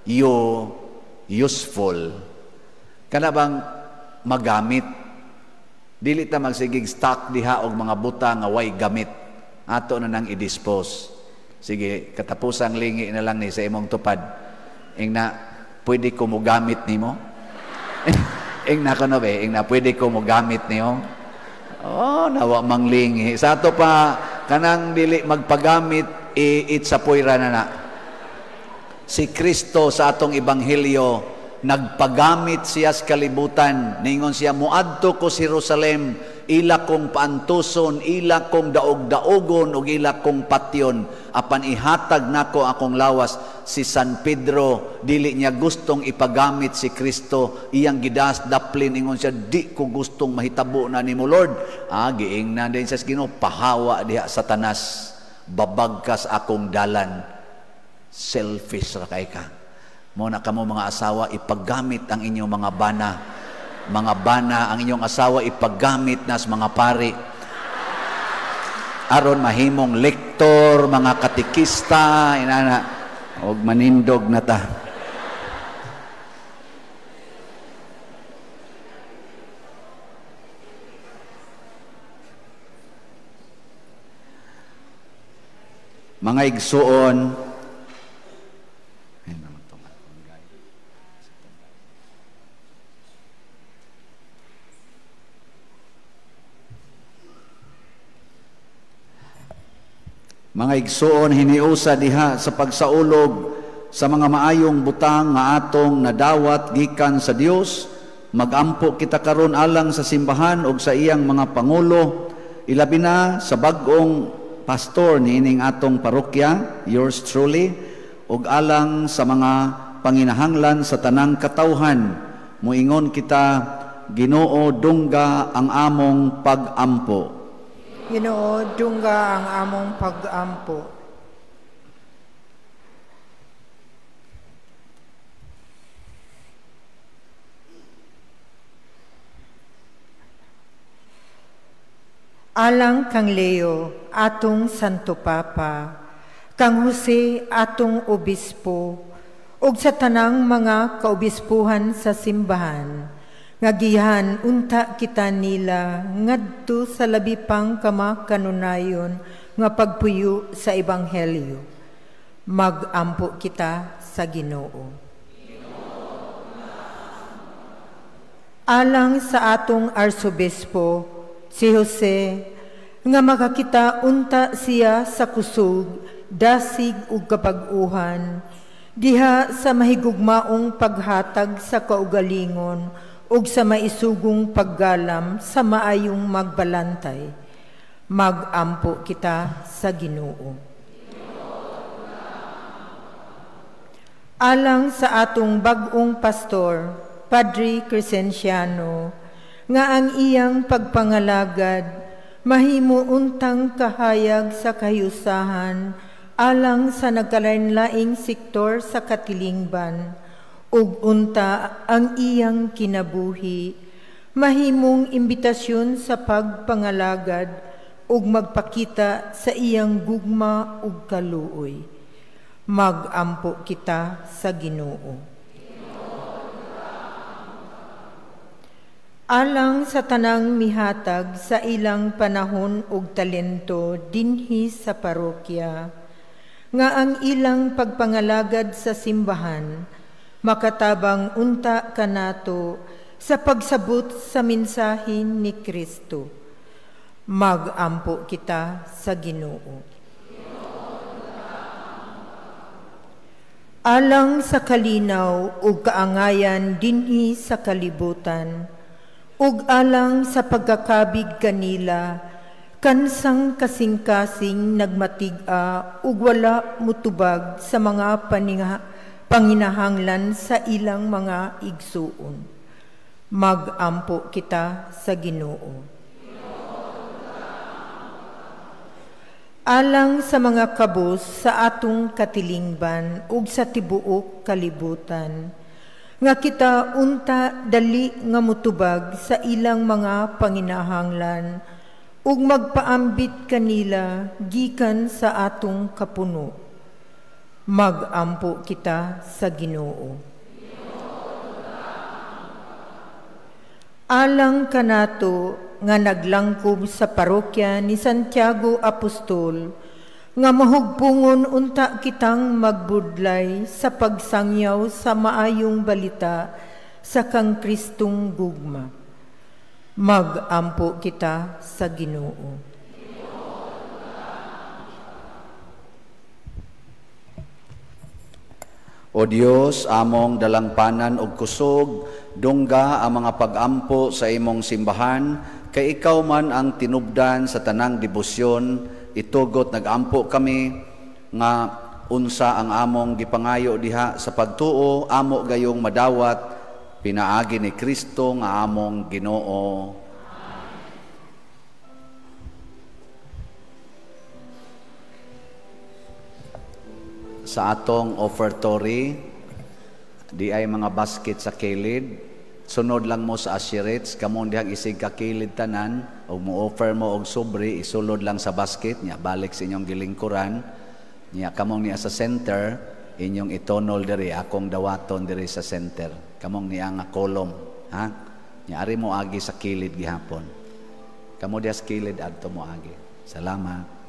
you, useful. Kana bang magamit? Dili ta magsigig stock diha og mga buta nga way gamit. Ato na nang i-dispose. Sige, katapusang lingi na lang ni sa imong tupad. Ingna, pwede ko mogamit nimo? Ingna ko na ba? Ingna, pwede ko mogamit niyo? Oh, nawa mang lingi. Sa ato pa, kanang dili magpagamit, itsapoy ra na na. Si Kristo sa atong ebanghelyo, nagpagamit siya sa kalibutan. Ningon siya, muadto ko sa Jerusalem, ila kong paantuson, ila kong daog-daogon, ug ila kong patyon. Apan ihatag nako akong lawas. Si San Pedro, dili niya gustong ipagamit si Kristo. Iyang gidas daplin, ingon siya, di ko gustong mahitabo na nimo, Lord. Giingnan din siya sa Ginoo, pahawa diha Satanas, babagkas akong dalan. Selfish ra kay ka. Mo na kamo mga asawa, ipagamit ang inyong mga bana. Mga bana, ang inyong asawa ipagamit nas mga pari. Aron mahimong lektor, mga katikista, inana, og manindog na ta. Mga igsuon, mga igsuon, hiniusa diha sa pagsaulog sa mga maayong butang nga atong nadawat gikan sa Dios, magampo kita karon alang sa simbahan og sa iyang mga pangulo, ilabi na sa bag-ong pastor niining atong parokya, yours truly, ug alang sa mga panginahanglan sa tanang katawhan. Muingon kita, Ginoo, dungga ang among pagampo. Ginoo, dungga ang among pagampo. Alang kang Leo, atong Santo Papa, kang Jose, atong Obispo, ug sa tanang mga kaobispuhan sa simbahan, nga gihan unta kita nila ngadto sa labi pang kamakanunayon nga pagpuyo sa Ebanghelyo. Magampo kita sa Ginoo. Alang sa atong Arsobispo, si Jose, nga makakita unta siya sa kusog, dasig ug kapag-uhan, diha sa mahigugmaong paghatag sa kaugalingon ug sa maisugong paggalam sa maayong magbalantay. Magampo kita sa Ginoo. Alang sa atong bag-ong pastor, Padre Crescenciano, nga ang iyang pagpangalagad mahimo untang kahayag sa kahiyusahan alang sa nagkalain-laing sektor sa katilingban, ug unta ang iyang kinabuhi mahimong imbitasyon sa pagpangalagad ug magpakita sa iyang gugma ug kaluoy. Magampo kita sa Ginoo. Alang sa tanang mihatag sa ilang panahon ug talento dinhi sa parokya, nga ang ilang pagpangalagad sa simbahan makatabang unta kanato sa pagsabot sa mensahe ni Kristo. Magampo kita sa Ginoo. Alang sa kalinaw ug kaangayan dinhi sa kalibutan, ug alang sa pagkakabig kanila, kansang kasing-kasing nagmatig-a ug wala mutubag sa mga panginahanglan sa ilang mga igsuon. Magampo kita sa Ginoo. Alang sa mga kabus sa atong katilingban ug sa tibuok kalibutan, nga kita unta dali nga mutubag sa ilang mga panginahanglan ug magpaambit kanila gikan sa atong kapuno. Magampo kita sa Ginoo. Alang kanato nga naglangkob sa parokya ni Santiago Apostol, nga mahugpungon unta kitang magbudlay sa pagsangyaw sa maayong balita sa kang Kristong gugma. Magampo kita sa Ginoo. O Dios, among dalangpanan og kusog, dungga ang mga pagampo sa imong simbahan, kay ikaw man ang tinubdan sa tanang debosyon. Itugot nagampo kami nga unsa ang among gipangayo diha sa pagtuo, amo gayong madawat pinaagi ni Kristo nga among Ginoo. Sa atong offertory, di ay mga basket sa kilid. Sunod lang mo sa asherets, kamon dihang isig ka kilid tanan, o mo-offer mo og sobre, isulod lang sa basket niya, balik sa inyong gilingkuran. Niya kamong niya sa center, inyong itonol diri, akong dawaton diri sa center. Kamong niya nga kolom, ha? Niya ari mo agi sa kilid gihapon. Kamo diha sa kilid adto mo agi. Salamat.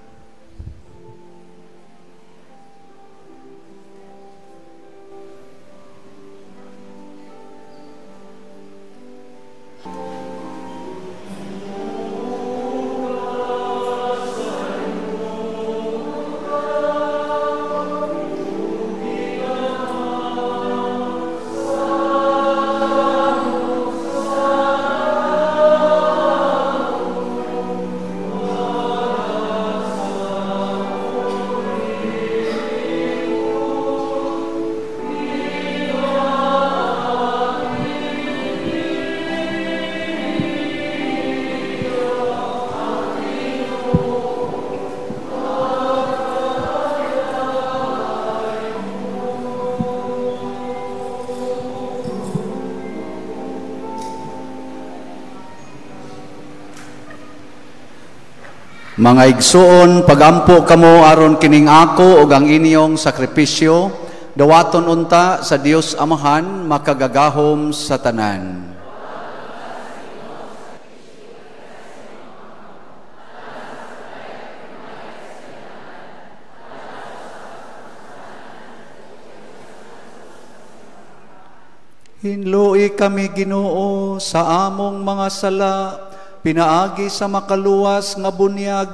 Mga igsuon, pagampo kamo aron kining ako ug ang inyong sakripisyo, dawaton unta sa Dios Amahan makagagahom sa tanan. Hinloi kami, Ginoo, sa among mga sala, pinaagi sa makaluwas nga bunyag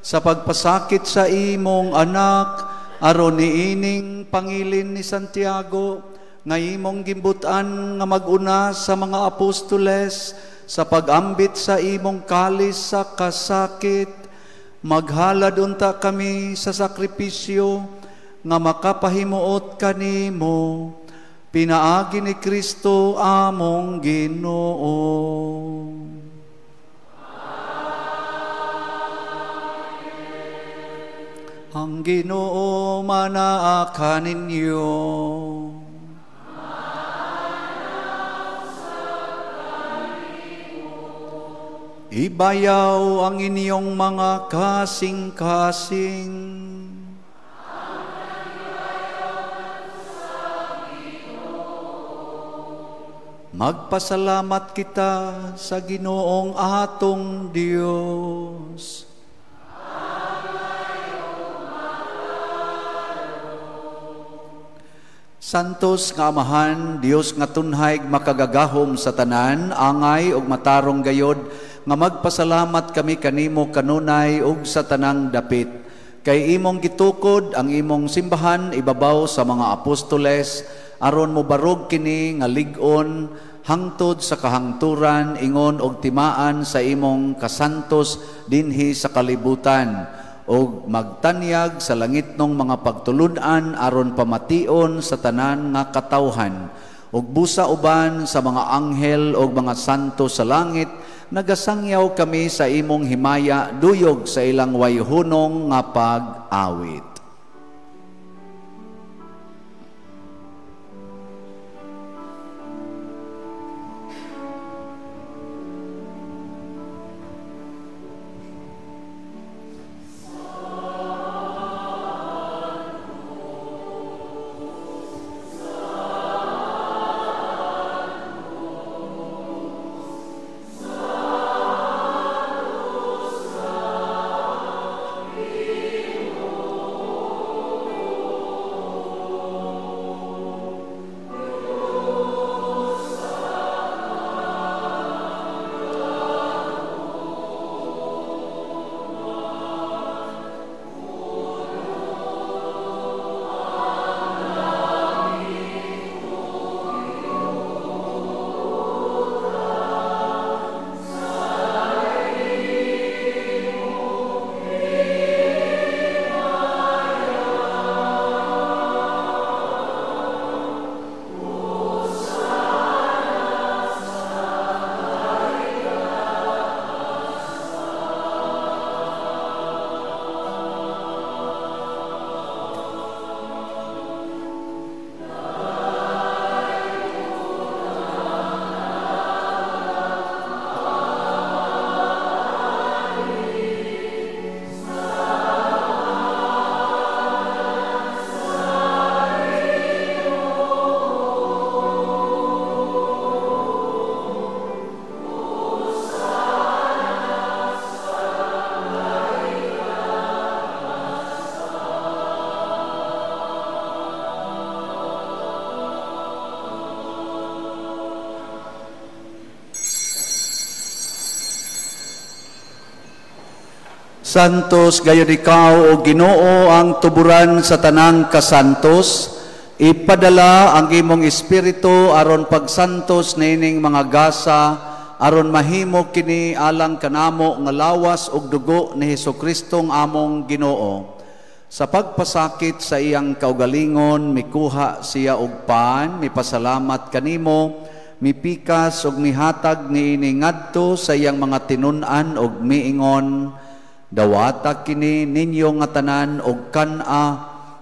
sa pagpasakit sa imong anak, aron niining pangilin ni Santiago nga imong gimbutan nga mag-una sa mga apostoles sa pag-ambit sa imong kalis sa kasakit. Maghalad unta kami sa sakripisyo nga makapahimuot kanimo, pinaagi ni Kristo among Ginoo. Ang Ginoo manaa kaninyo. Ibayaw ang inyong mga kasing-kasing. Magpasalamat kita sa Ginoong atong Dios. Santos nga Amahan, Dios nga tunhay makagagahom sa tanan, angay ug matarong gayod nga magpasalamat kami kanimo kanunay ug sa tanang dapit. Kay imong gitukod ang imong simbahan ibabaw sa mga apostoles, aron mobarog kini nga lig-on hangtod sa kahangturan ingon og timaan sa imong kasantos dinhi sa kalibutan, og magtanyag sa langitnong mga pagtulun-an aron pamation sa tanan nga katawhan, ug busa uban sa mga anghel og mga santo sa langit, nagasangyaw kami sa imong himaya duyog sa ilang wayhunong nga pag-awit. Santos gayon ikaw o Ginoo ang tuburan sa tanang kasantos, ipadala ang imong espiritu aron pagsantos niining mga gasa, aron mahimo kini alang kanamo nga lawas ug dugo ni Hesukristo among Ginoo. Sa pagpasakit sa iyang kaugalingon, mikuha siya og pan, mipasalamat kanimo, mipikas ug mihatag niini ngadto sa iyang mga tinun-an ug miingon, dawata kini ninyo nga tanan og kan-a,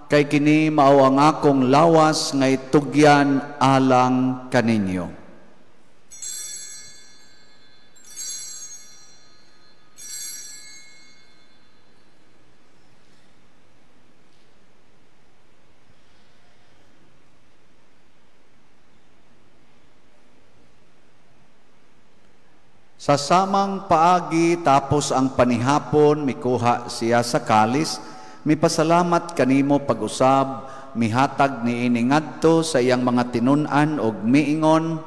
kay kini mao ang akong lawas nga itugyan alang kaninyo. Sa samang paagi tapos ang panihapon, mikuha siya sa kalis, mipasalamat kanimo pag-usab, mihatag niini ngadto sa iyang mga tinun-an og miingon,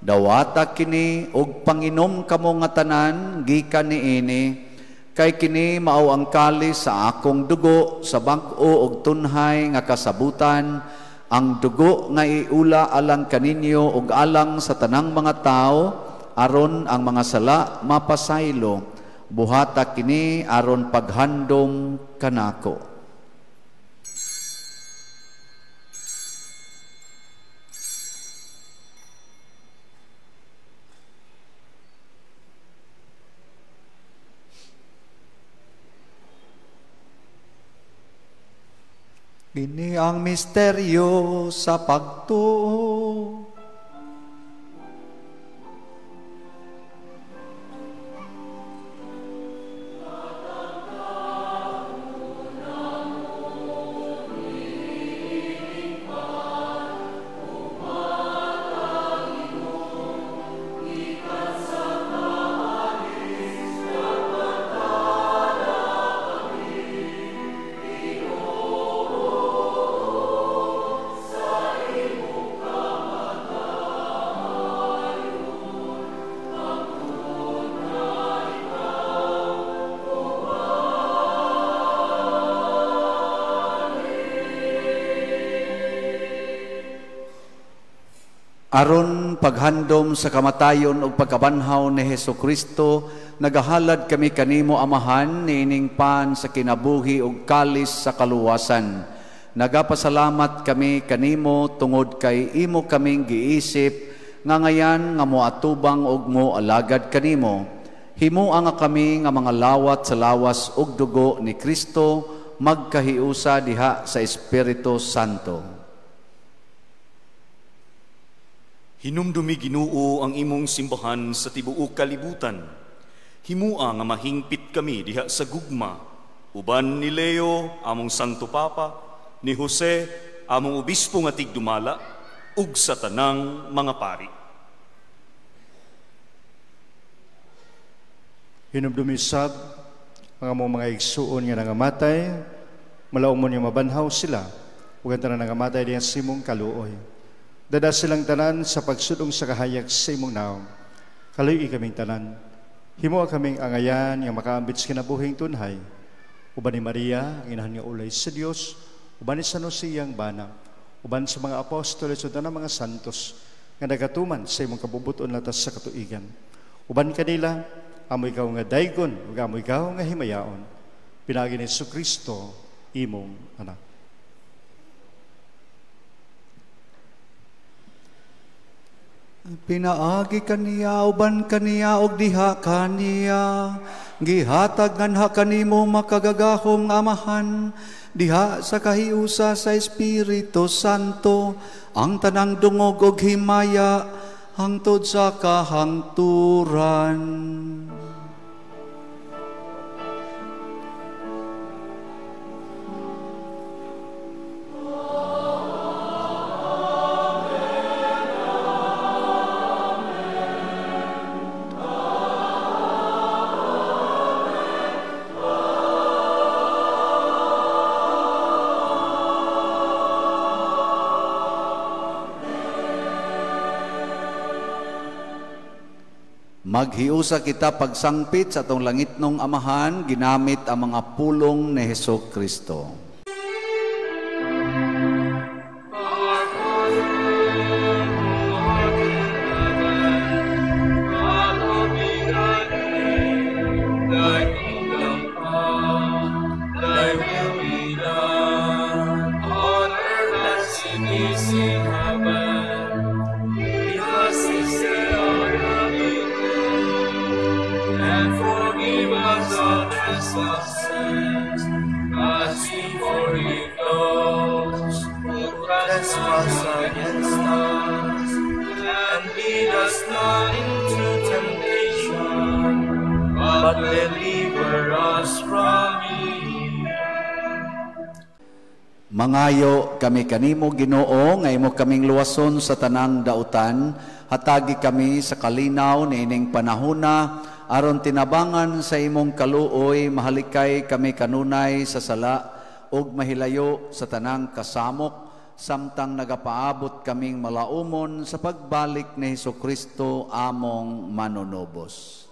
dawata kini og panginom kamo nga tanan gikan niini, kay kini mao ang kalis sa akong dugo sa bag-o og tunhay nga kasabutan, ang dugo nga iula alang kaninyo ug alang sa tanang mga tawo, aron ang mga sala mapasaylo. Buhata kini aron paghandom kanako. Kini ang misteryo sa pagtuo. Aron paghandom sa kamatayon ug pagkabanhaw ni Hesukristo, nagahalad kami kanimo Amahan niining pan sa kinabuhi ug kalis sa kaluwasan. Nagapasalamat kami kanimo tungod kay imo kaming giisip nga ngayan nga moatubang ug moalagad kanimo. Himoa nga kami nga mga lawat sa lawas ug dugo ni Kristo magkahiusa diha sa Espiritu Santo. Hinumdumi Ginoo ang imong simbahan sa tibuok kalibutan. Himua nga mahingpit kami diha sa gugma, uban ni Leo among Santo Papa, ni Jose among obispo nga tigdumala, ug sa tanang mga pari. Hinumdumi sab ang among mga igsuon nga nangamatay, malaumon nga mabanhaw sila, ug ang tanan nangamatay diha sa imong kaluoy. Dada silang tanan sa pagsudong sa kahayag sa imong naong. Kaluoy kaming tanan. Himoa kaming angayan nga makaambit sa kinabuhing tunhay. Uban ni Maria, ang inahan nga ulay sa Dios, uban ni San Jose iyang bana, uban sa mga apostoles ug tanang mga santos nga nagatuman sa imong kabubuton latas sa katuigan. Uban kanila, amo ikaw nga daygon ug amo ikaw nga himayaon. Pinaagi ni Jesucristo, imong anak. Pinaagi kaniya, uban kaniya, og diha kaniya, gihatag nganha kanimo makagagahom nga Amahan, diha sa kahiusa sa Espiritu Santo, ang tanang dungog og himaya, hangtod sa kahangturan. Maghiusa kita pagsangpit sa atong langitnong Amahan, ginamit ang mga pulong ni Hesukristo. Mangayo kami kanimo Ginoo nga imo kaming luwason sa tanang dautan Hatagi kami sa kalinaw niining panahona, aron tinabangan sa imong kaluoy, mahalikay kami kanunay sa sala ug mahilayo sa tanang kasamok, samtang nagapaabot kaming malaumon sa pagbalik ni Hesukristo among manunubos.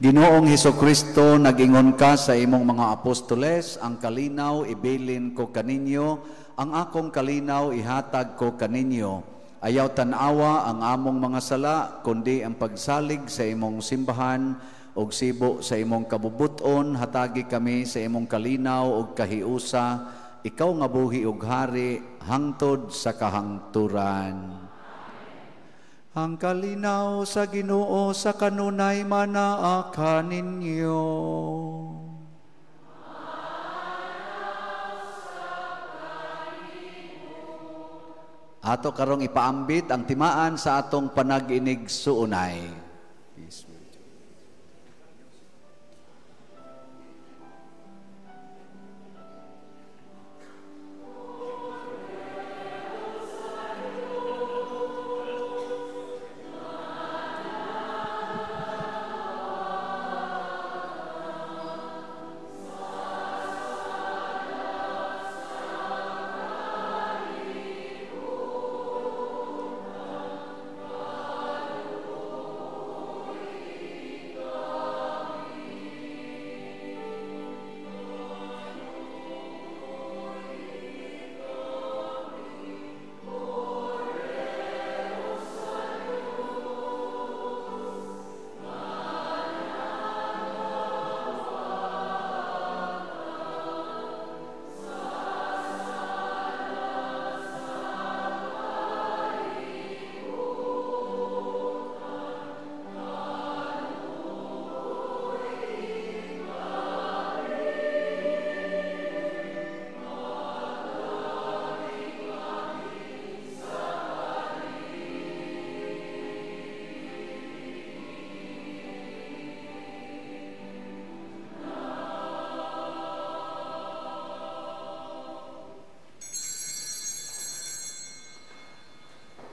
Ginoong Hesukristo, nag-ingon ka sa imong mga apostoles, ang kalinaw ibilin ko kaninyo, ang akong kalinaw ihatag ko kaninyo. Ayaw tan-awa ang among mga sala, kundi ang pagsalig sa imong simbahan ug sibo sa imong kabubuton, hatagi kami sa imong kalinaw ug kahiusa, ikaw nga buhi ug hari hangtod sa kahangturan. Ang kalinaw sa Ginoo sa kanunay manaa kaninyo. Ato karong ipaambit ang timaan sa atong panag-inig suunay. Peace.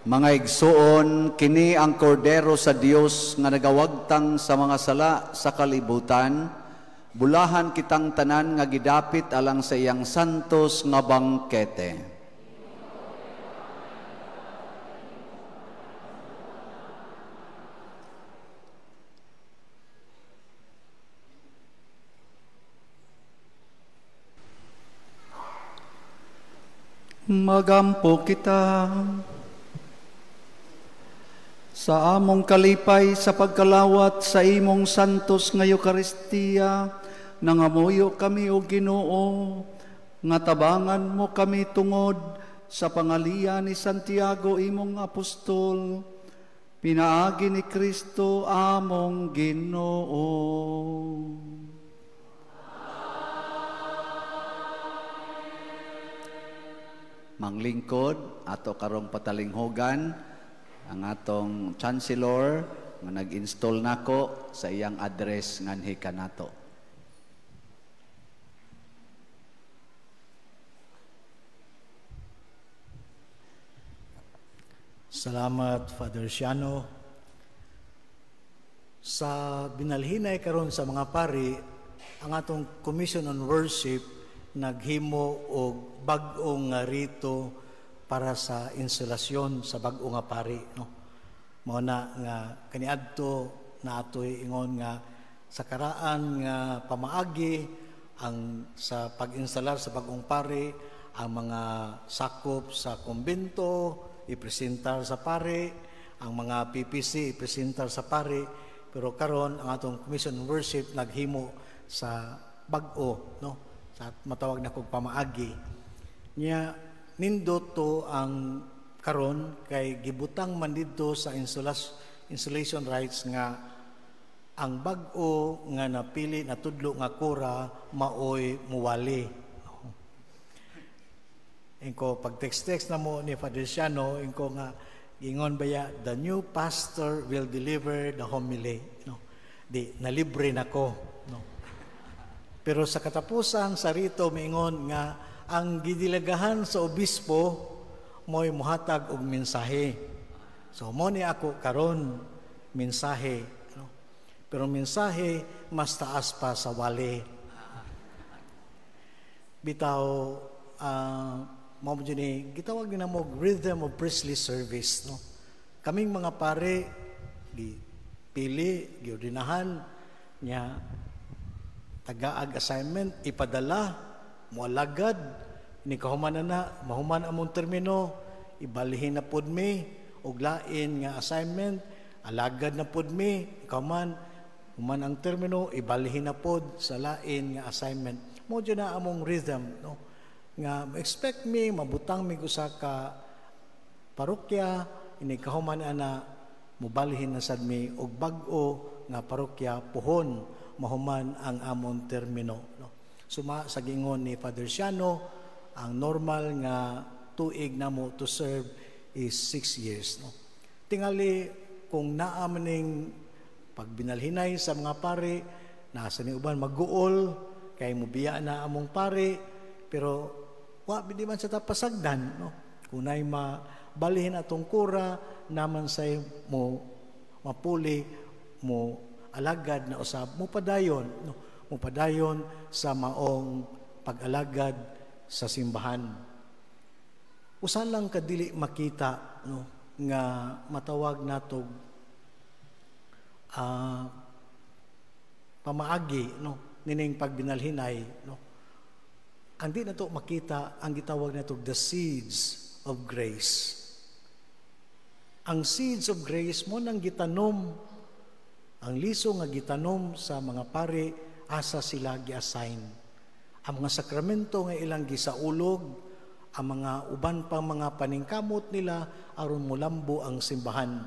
Mga igsuon, kini ang kordero sa Dios nga nagawagtang sa mga sala sa kalibutan. Bulahan kitang tanan nga gidapit alang sa iyang santos nga bangkete. Magampo kita sa among kalipay sa pagkalawat sa imong santos nga Eukaristiya, nangamuyo kami o Ginoo, nga tabangan mo kami tungod sa pangalian ni Santiago imong apostol, pinaagi ni Kristo among Ginoo. Manglingkod ato karong patalinghogan ang atong chancellor nga nag-install nako sa iyang address nganhi kanato. Salamat, Father Siano. Sa binalhinay karon sa mga pari, ang atong Commission on Worship naghimo og bag-ong nga rito para sa instalasyon sa bag-o nga pari, no? Mao na nga kaniadto na atoy ingon nga sa karaan nga pamaagi ang sa pag-instalar sa bag-ong pari, ang mga sakop sa kumbento ipresentar sa pari, ang mga PPC ipresentar sa pari, pero karon ang atong Commission on Worship naghimo sa bag-o, no, sa matawag na kog pamaagi. Nya nindot to ang karon kay gibutang man didto sa installation rites nga ang bag-o nga napili natudlo nga kura maoy muwali. Ingko pag text-text na mo ni Father Siano, ingko nga ingon baya, "The new pastor will deliver the homily," no? Di nalibre nako, no? Pero sa katapusan sa rito miingon nga ang gidilagahan sa obispo mo'y muhatag og mensahe. So mo ni ako karon mensahe, no? Pero mensahe mas taas pa sa wali. Bitaw mao mo ni gitawag ni namo rhythm of priestly service, no? Kaming mga pare gi pili, giordinahan niya, tagaag assignment, ipadala, moalagad ni kahuman na, mahuman among termino, ibalihin na pod mi og lain nga assignment, alagad na pod mi, kahuman human ang termino, ibalihin na pod sa lain nga assignment. Mo jud na among rhythm, no, nga expect mi mabutang mi usa ka parokya, ini kahuman ana mubalhin na sad mi og bag-o nga parokya puhon mahuman ang among termino, no? Suma sa gingon ni Father Siano, ang normal nga tuig namo to serve is 6 years, no? Tingali kung naa maning pagbinalhinay sa mga pare, nasa ni uban magguol kay mubiya na among pare, pero wa di man sa tapasagdan, no? Kung nay mabalihin atong kura naman say mo mapuli mo alagad na usab, mo padayon, no? Mo padayon sa maong pag-alagad sa simbahan. Usa lang kadili makita, no, nga matawag natog pamaagi, no, nining pagbinalhinay, no? Ang di nato makita ang gitawag nato the seeds of grace. Ang seeds of grace mo nang gitanom, ang liso nga gitanom sa mga pare asa sila gi-assign. Ang mga sakramento nga ilang gisaulog, ang mga uban pang mga paningkamot nila aron molambo ang simbahan.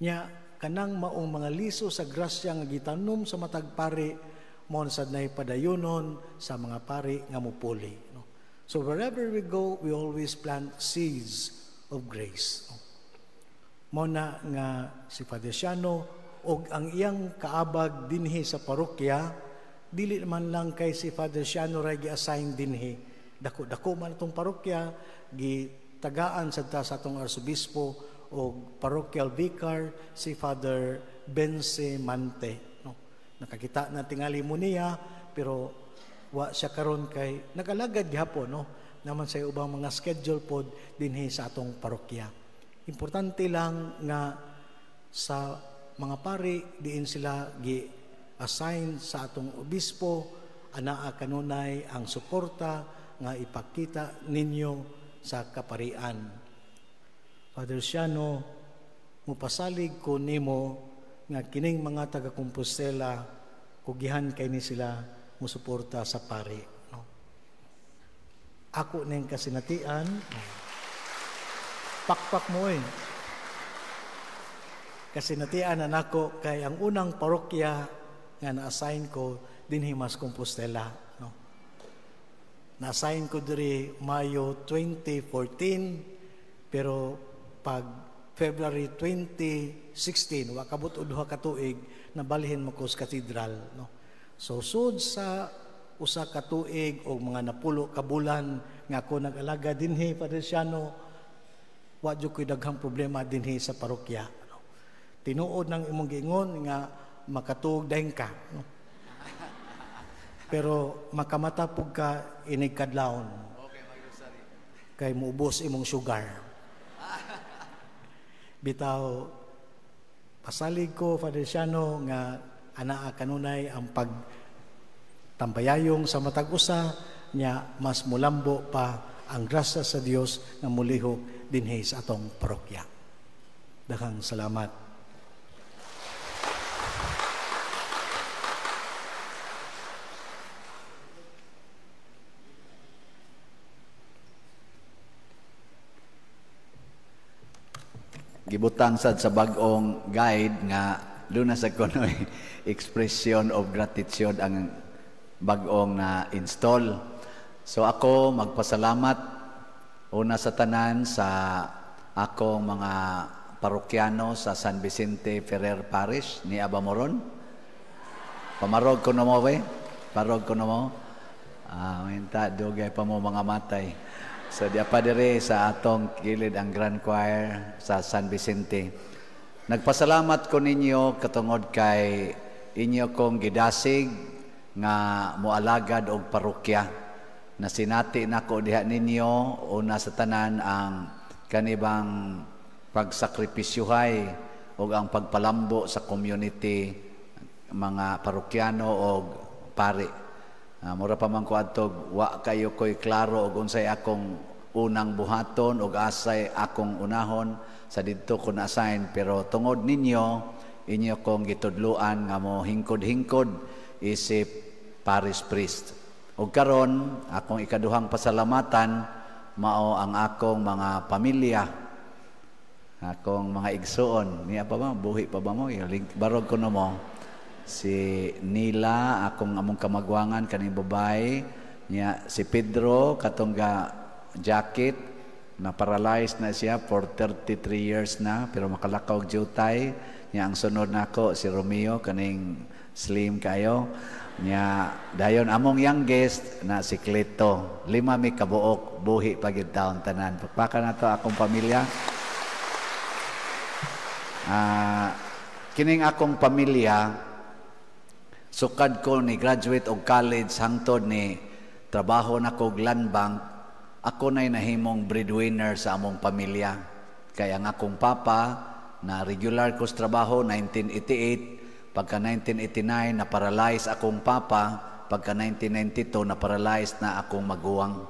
Nya kanang maong mga liso sa grasya nga gitanom sa matag pare mo sad nay padayonon sa mga pare nga mupuli, no? So wherever we go, we always plant seeds of grace, no? Mo na nga si Father Siano og ang iyang kaabag dinhi sa parokya, dili man lang kay si Father Siano ray gi-assign dinhi. Dako-dako man atong parokya, gitagaan sad ta sa atong arsobispo og parochial vicar si Father Bence Mante, no? Nakakita na tingali mo niya, pero wa siya karon kay nagalagad gihapon, no? Naman sa ubang mga schedule pod dinhi sa atong parokya. Importante lang nga sa mga pari diin sila gi-assign sa atong obispo, anaa kanunay ang suporta nga ipakita ninyo sa kaparian. Father Siano, mupasalig ko nimo nga kining mga taga Compostela kugihan kay ni sila musuporta sa pari, no? Ako ning kasinatian, no? Pakpak mo eh. Kasinatian na nako kay ang unang parokya nga na-assign ko dinhi mas Compostela, no? Na-assign ko diri Mayo 2014, pero pag February 2016, wa kabot og duha ka tuig, nabalhin mo ko sa katedral, no? So sud sa usa ka tuig og mga napulo ka bulan nga ako nag-alaga dinhi, Padre Siano, wa jud ko'y daghang problema dinhi sa parokya, no? Tinuod ng imong giingon nga makatuog dayon ka, no? Pero makamata pug ka inig kadlawon. Kay muubos imong sugar. Bitaw pasalig ko, Father Siano, nga anaa kanunay ang pag tambayayong sa matag usa nya mas mulambo pa ang grasya sa Dios nga mulihok dinhi sa atong parokya. Daghang salamat. Gibutang sad sa bag-ong guide nga doon na sa kunoy expression of gratitude ang bag-ong na install. So ako magpasalamat una sa tanan sa akong mga parokyano sa San Vicente Ferrer Parish ni Aba Moron. Pamarog ko no mo we. Parog ko no mo. Ah, minta dugay pa mo mga matay. So di pa dire sa atong kilid ang Grand Choir sa San Vicente. Nagpasalamat ko ninyo katungod kay inyo kong gidasig nga moalagad og parokya. Nasinati nako diha ninyo una sa tanan ang kanibang pagsakripisyuhay og ang pagpalambo sa community, mga parokyano og pari. Mura pa man ko adtog wa kayo ko'y klaro og unsay akong unang buhaton og asay akong unahon sa didto ko na-assign, pero tungod ninyo inyo kong gitudloan nga mo hingkod-hingkod isip parish priest. Og karon akong ikaduhang pasalamatan mao ang akong mga pamilya, akong mga igsuon. Niya pa ba buhi pa ba mo? Barog ko no mo si Nila, akong among kamagwangan kaning babae niya, si Pedro katong ga jacket na paralyzed na siya for 33 years na pero makalakaw og jutay niya. Ang sunod nako si Romeo kaning slim kayo niya, dayon among youngest na si Cleto. 5 mi kabuok, buhi pa gid taon tanan. Pakpakan nato akong pamilya. Kining akong pamilya, sukad ko ni graduate og college hangtod ni trabaho nako og land bank, ako na'y nahimong breadwinner sa among pamilya. Kaya ang akong papa na regular ko sa trabaho 1988, pagka 1989 na paralyze akong papa, pagka 1992 na paralyzed na akong maguwang.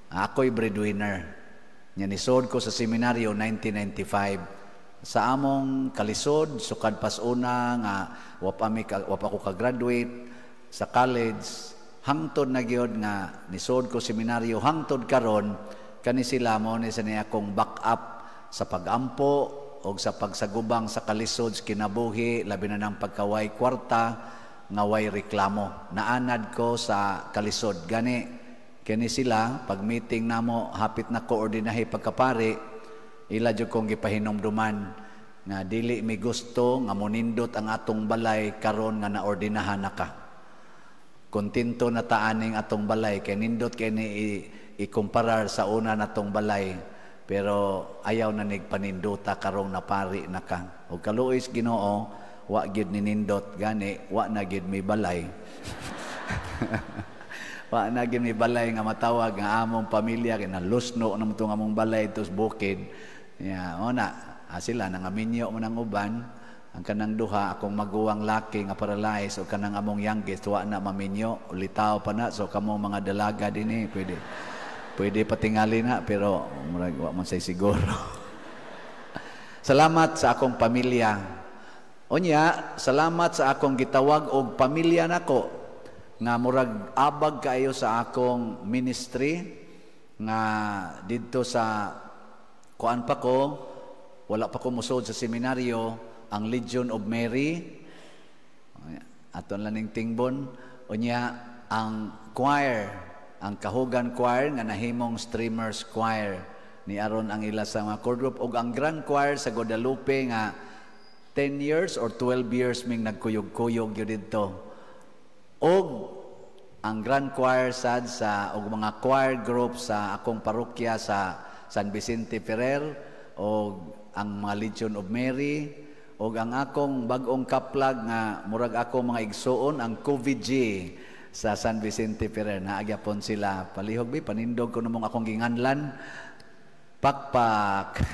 Ako'y breadwinner. Nya nisod ko sa seminaryo 1995. Sa among kalisod, sukad pas una nga wa pa ako ka-graduate sa college, hangtod na gyud nga nisod ko seminaryo hangtod karon, kani sila mo ni sa niya akong back up sa pagampo o sa pagsagubang sa kalisod sa kinabuhi, labi na ng pagkaway kwarta nga way reklamo. Naanad ko sa kalisod. Gani kani sila pag meeting namo hapit na koordinahe pagkapari, ila jud kong gipahinumduman nga dili mi gusto nga monindot ang atong balay karon nga naordinahan na ka. Kontento na taaning atong balay kay nindot kay ni ikumparar sa una natong balay, pero ayaw na nigpaninduta karong napari na ka. Og kaluoy sa Ginoo, wa gyud ninindot gani wa na gyud mi balay. Wa na gyud mi balay nga matawag nga among pamilya kay nalusno na mo among balay tos bukid. Ya, ona, sila nangaminyo man ang uban, ang kanang duha akong maguwang laki nga paralyzed o kanang among youngest wa na maminyo, ulitaw pa na, so kamong mga dalaga dinhi pwede patingali na pero murag wa man say siguro. Salamat sa akong pamilya. Unya, salamat sa akong gitawag og pamilya nako nga murag abag kaayo sa akong ministry nga didto sa kuan pa ko, wala pa ko musod sa seminaryo, ang Legion of Mary, aton lang ning tingbon. Unya, ang choir, ang Kahugan Choir nga nahimong Streamers Choir ni aron ang ila sa mga chord group, ug ang Grand Choir sa Guadalupe nga 10 years or 12 years ming nagkuyog-kuyog gyud didto. Og ang Grand Choir sad sa og mga choir group sa akong parokya sa San Vicente Ferrer, og ang mga Legion of Mary, og ang akong bag-ong kaplag nga murag ako mga igsuon ang COVID-G sa San Vicente Ferrer. Naagyapon sila. Palihog bi, panindog ko namong akong ginganlan. Pakpak.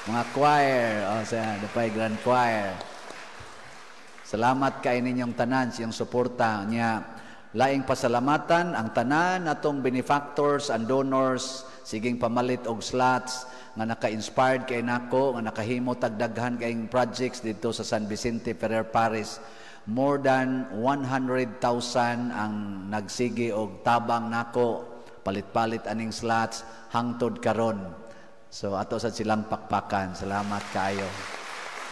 Mga choir, o sa Dapay Grand Choir. Salamat kay ninyong tanan siyang suporta niya. Laing pasalamatan ang tanan atong benefactors and donors, siging pamalit og slots nga naka-inspired kay nako nga nakahimo tagdaghan kayong projects dito sa San Vicente Ferrer Parish. More than 100,000 ang nagsige og tabang nako, palit-palit aning slots hangtod karon. So ato sad silang pakpakan. Salamat kaayo.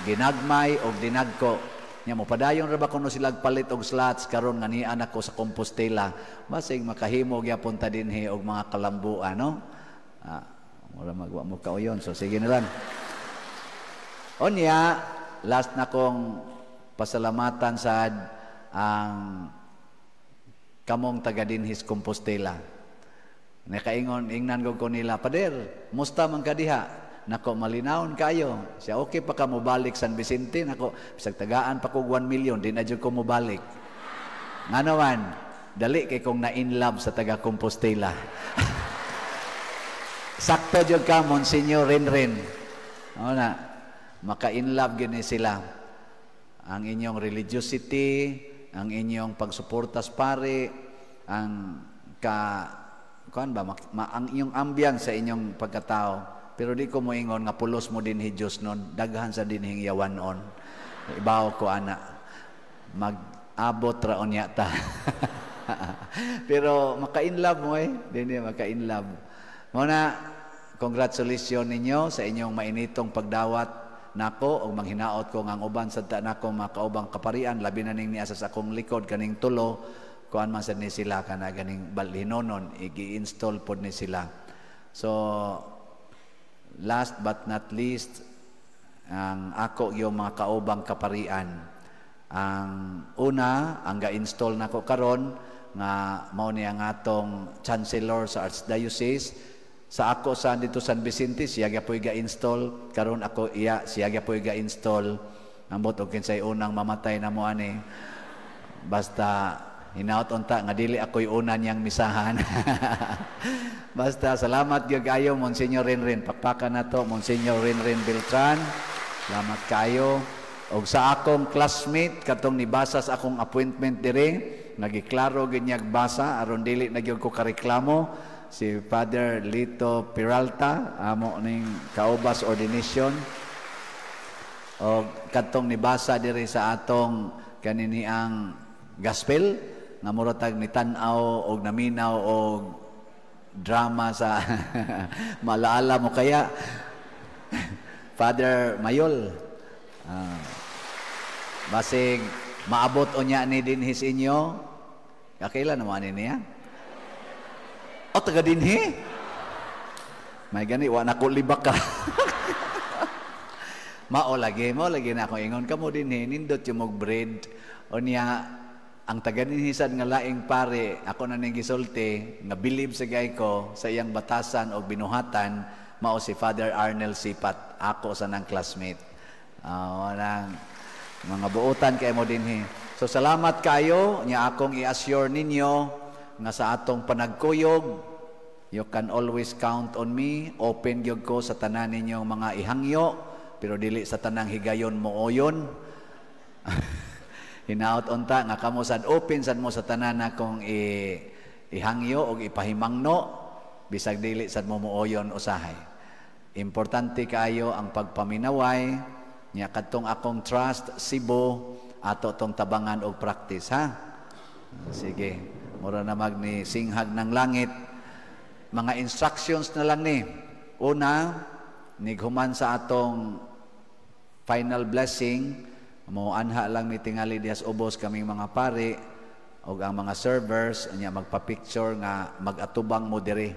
Ginagmay og dinagko. Nya mo padayon ra ba kuno sila palit og slots karon nga nian ako sa Compostela. Basig makahimo gyapon ta dinhi og mga kalambuan, no? Mura magwa mo kauyon. So sige na lang. Onya, last na kong pasalamatan sad ang kamong taga dinhis Compostela. Nakaingon, ingnan ko nila, "Pader, musta man ka diha? Nako, malinawon kayo." Siya, "Okay pa ka mobalik San Vicente?" "Nako, bisag tagaan pa kog 1 million, di na jud ko mobalik." Ngano man, dali kay kong na-in love sa taga Compostela. Sakto jud ka, Monsignor Renren. O na, maka-in love gini sila. Ang inyong religiosity, ang inyong pagsuporta sa pare, ang ka kuan ba ang inyong ambience sa inyong pagkatao. Pero di ko moingon nga pulos mo dinhi Dios nun, daghan sa dinhing yawan on. Ibaw ko ana. Mag-abot ra unya ta. Pero maka-in love mo eh. Dinhi maka-in love. Mo na, congratulations ninyo sa inyong mainitong pagdawat nako og manghinaot ko nga ang uban sad ta nako mga kaubang kaparian, labi na ning niya sa akong likod kaning tulo, kuan man sad ni sila kana ganing balhinonon igi-install pod ni sila. So last but not least, ang ako yung mga kaubang kaparian. Ang una, ang ga-install nako karon nga mao ni ang atong chancellor sa Archdiocese. Sa ako sa dito San Vicente, siya gyapoy ga-install. Karon ako iya, siya gyapoy ga-install. Ambot og kinsay unang mamatay na mo ani. Basta hinaot unta nga dili ako'y una niyang misahan. Basta salamat gyud kayo, Monsignor Renren. Pakpakan nato Monsignor Renren Beltran. Salamat kayo. Og sa akong classmate katong nibasa sa akong appointment dire, nagiklaro gyud niyag basa aron dili na gyud ko kareklamo, si Father Lito Peralta, amo ning kaubas ordination. Og kadtong nibasa diri sa atong kanini ang gospel nga mura tag nitan-aw og naminaw og drama sa malaala mo kaya, Father Mayol. Basig maabot unya ni dinhi sa inyo. Kakailan naman ani niya? O taga dinhi? May gani wa na ko libak ka. Mao lagi na ako ingon kamo dinhi nindot yung og bread. O niya ang taga dinhi sad nga laing pare, ako na ning gisulti nga bilib sa gay ko sa iyang batasan og binuhatan, mao si Father Arnel Sipat, ako sa nang classmate. Walang mga buotan kay mo dinhi. So salamat kayo nya akong i-assure ninyo nga sa atong panagkuyog, you can always count on me. Open gyud ko sa tanan ninyong mga ihangyo, pero dili sa tanang higayon mooyon. Hinaot unta nga kamo sad open sad mo sa tanan akong ihangyo og ipahimangno, bisag dili sad mo mooyon usahay. Importante kaayo ang pagpaminaway nya kadtong akong trust Cebu ato tong tabangan og practice, ha. Sige, mura na mag ni singhag ng langit. Mga instructions na lang ni. Una, nighuman sa atong final blessing, mo anha lang mi tingali dihas ubos kaming mga pare og ang mga servers nya magpa-picture nga magatubang mo diri.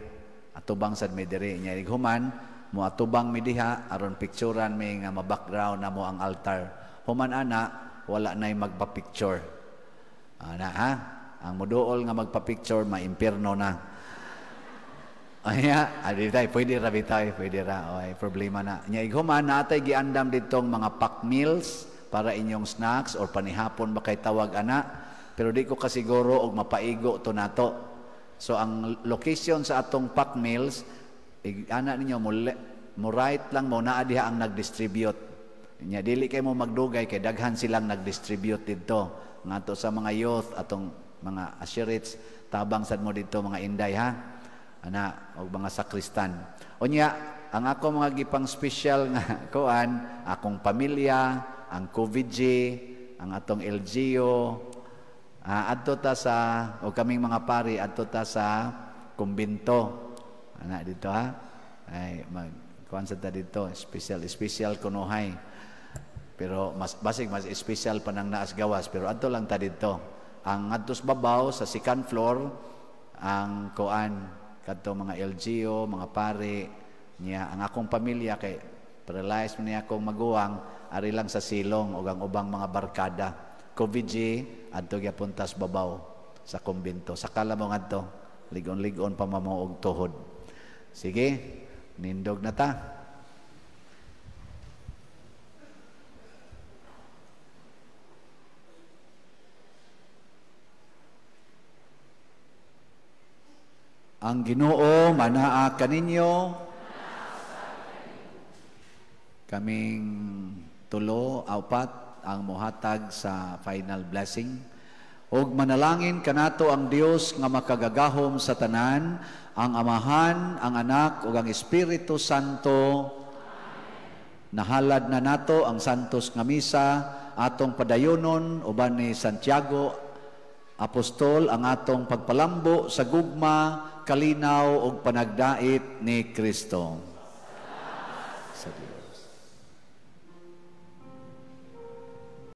Atubang sad mi diri nya nighuman mo atubang mi diha aron picturean mi nga ma-background na mo ang altar. Human ana wala nay magpa-picture. Ana ha, ang moduol nga magpa-picture maimpierno na. Aya, adi tay pwede ra bitay, pwede ra. Oy, problema na. Nya ighuman natay giandam ditong mga pack meals para inyong snacks or panihapon ba kay tawag ana, pero di ko kasiguro og mapaigo to nato. So ang location sa atong pack meals, ana ninyo mo right lang mo naa diha ang nagdistribute. Nya dili kay mo magdugay kay daghan silang nagdistribute didto. Ngadto sa mga youth atong mga asherites, tabang sad mo didto mga inday ha. Ana og mga sakristan. Unya ang ako mga gipang special nga kuan, akong pamilya, ang COVID-G, ang atong LGU, adto ta sa o kaming mga pari adto ta sa kumbinto. Ana dito ha. Ay mag Kuan sa ta dito, special special kunuhay. Pero mas basig mas special pa nang naas gawas, pero adto lang ta dito. Ang adtos babaw sa second floor ang kuan kadto mga LGO, mga pare niya, ang akong pamilya kay paralyzed man niya akong maguwang, ari lang sa silong ug ang ubang mga barkada. COVID adto gyapon tas babaw sa kumbento. Sakala mo ngadto, ligon-ligon pa mamo og tuhod. Sige, nindog na ta. Ang Ginoo manaa kaninyo. Kaming tulo, apat ang mohatag sa final blessing. Og manalangin kanato ang Dios nga makagagahom sa tanan, ang Amahan, ang Anak ug ang Espiritu Santo. Nahalad na nato ang santos nga misa atong padayonon uban ni Santiago Apostol ang atong pagpalambo sa gugma, kalinaw ug panagdait ni Kristo. Sa Dios.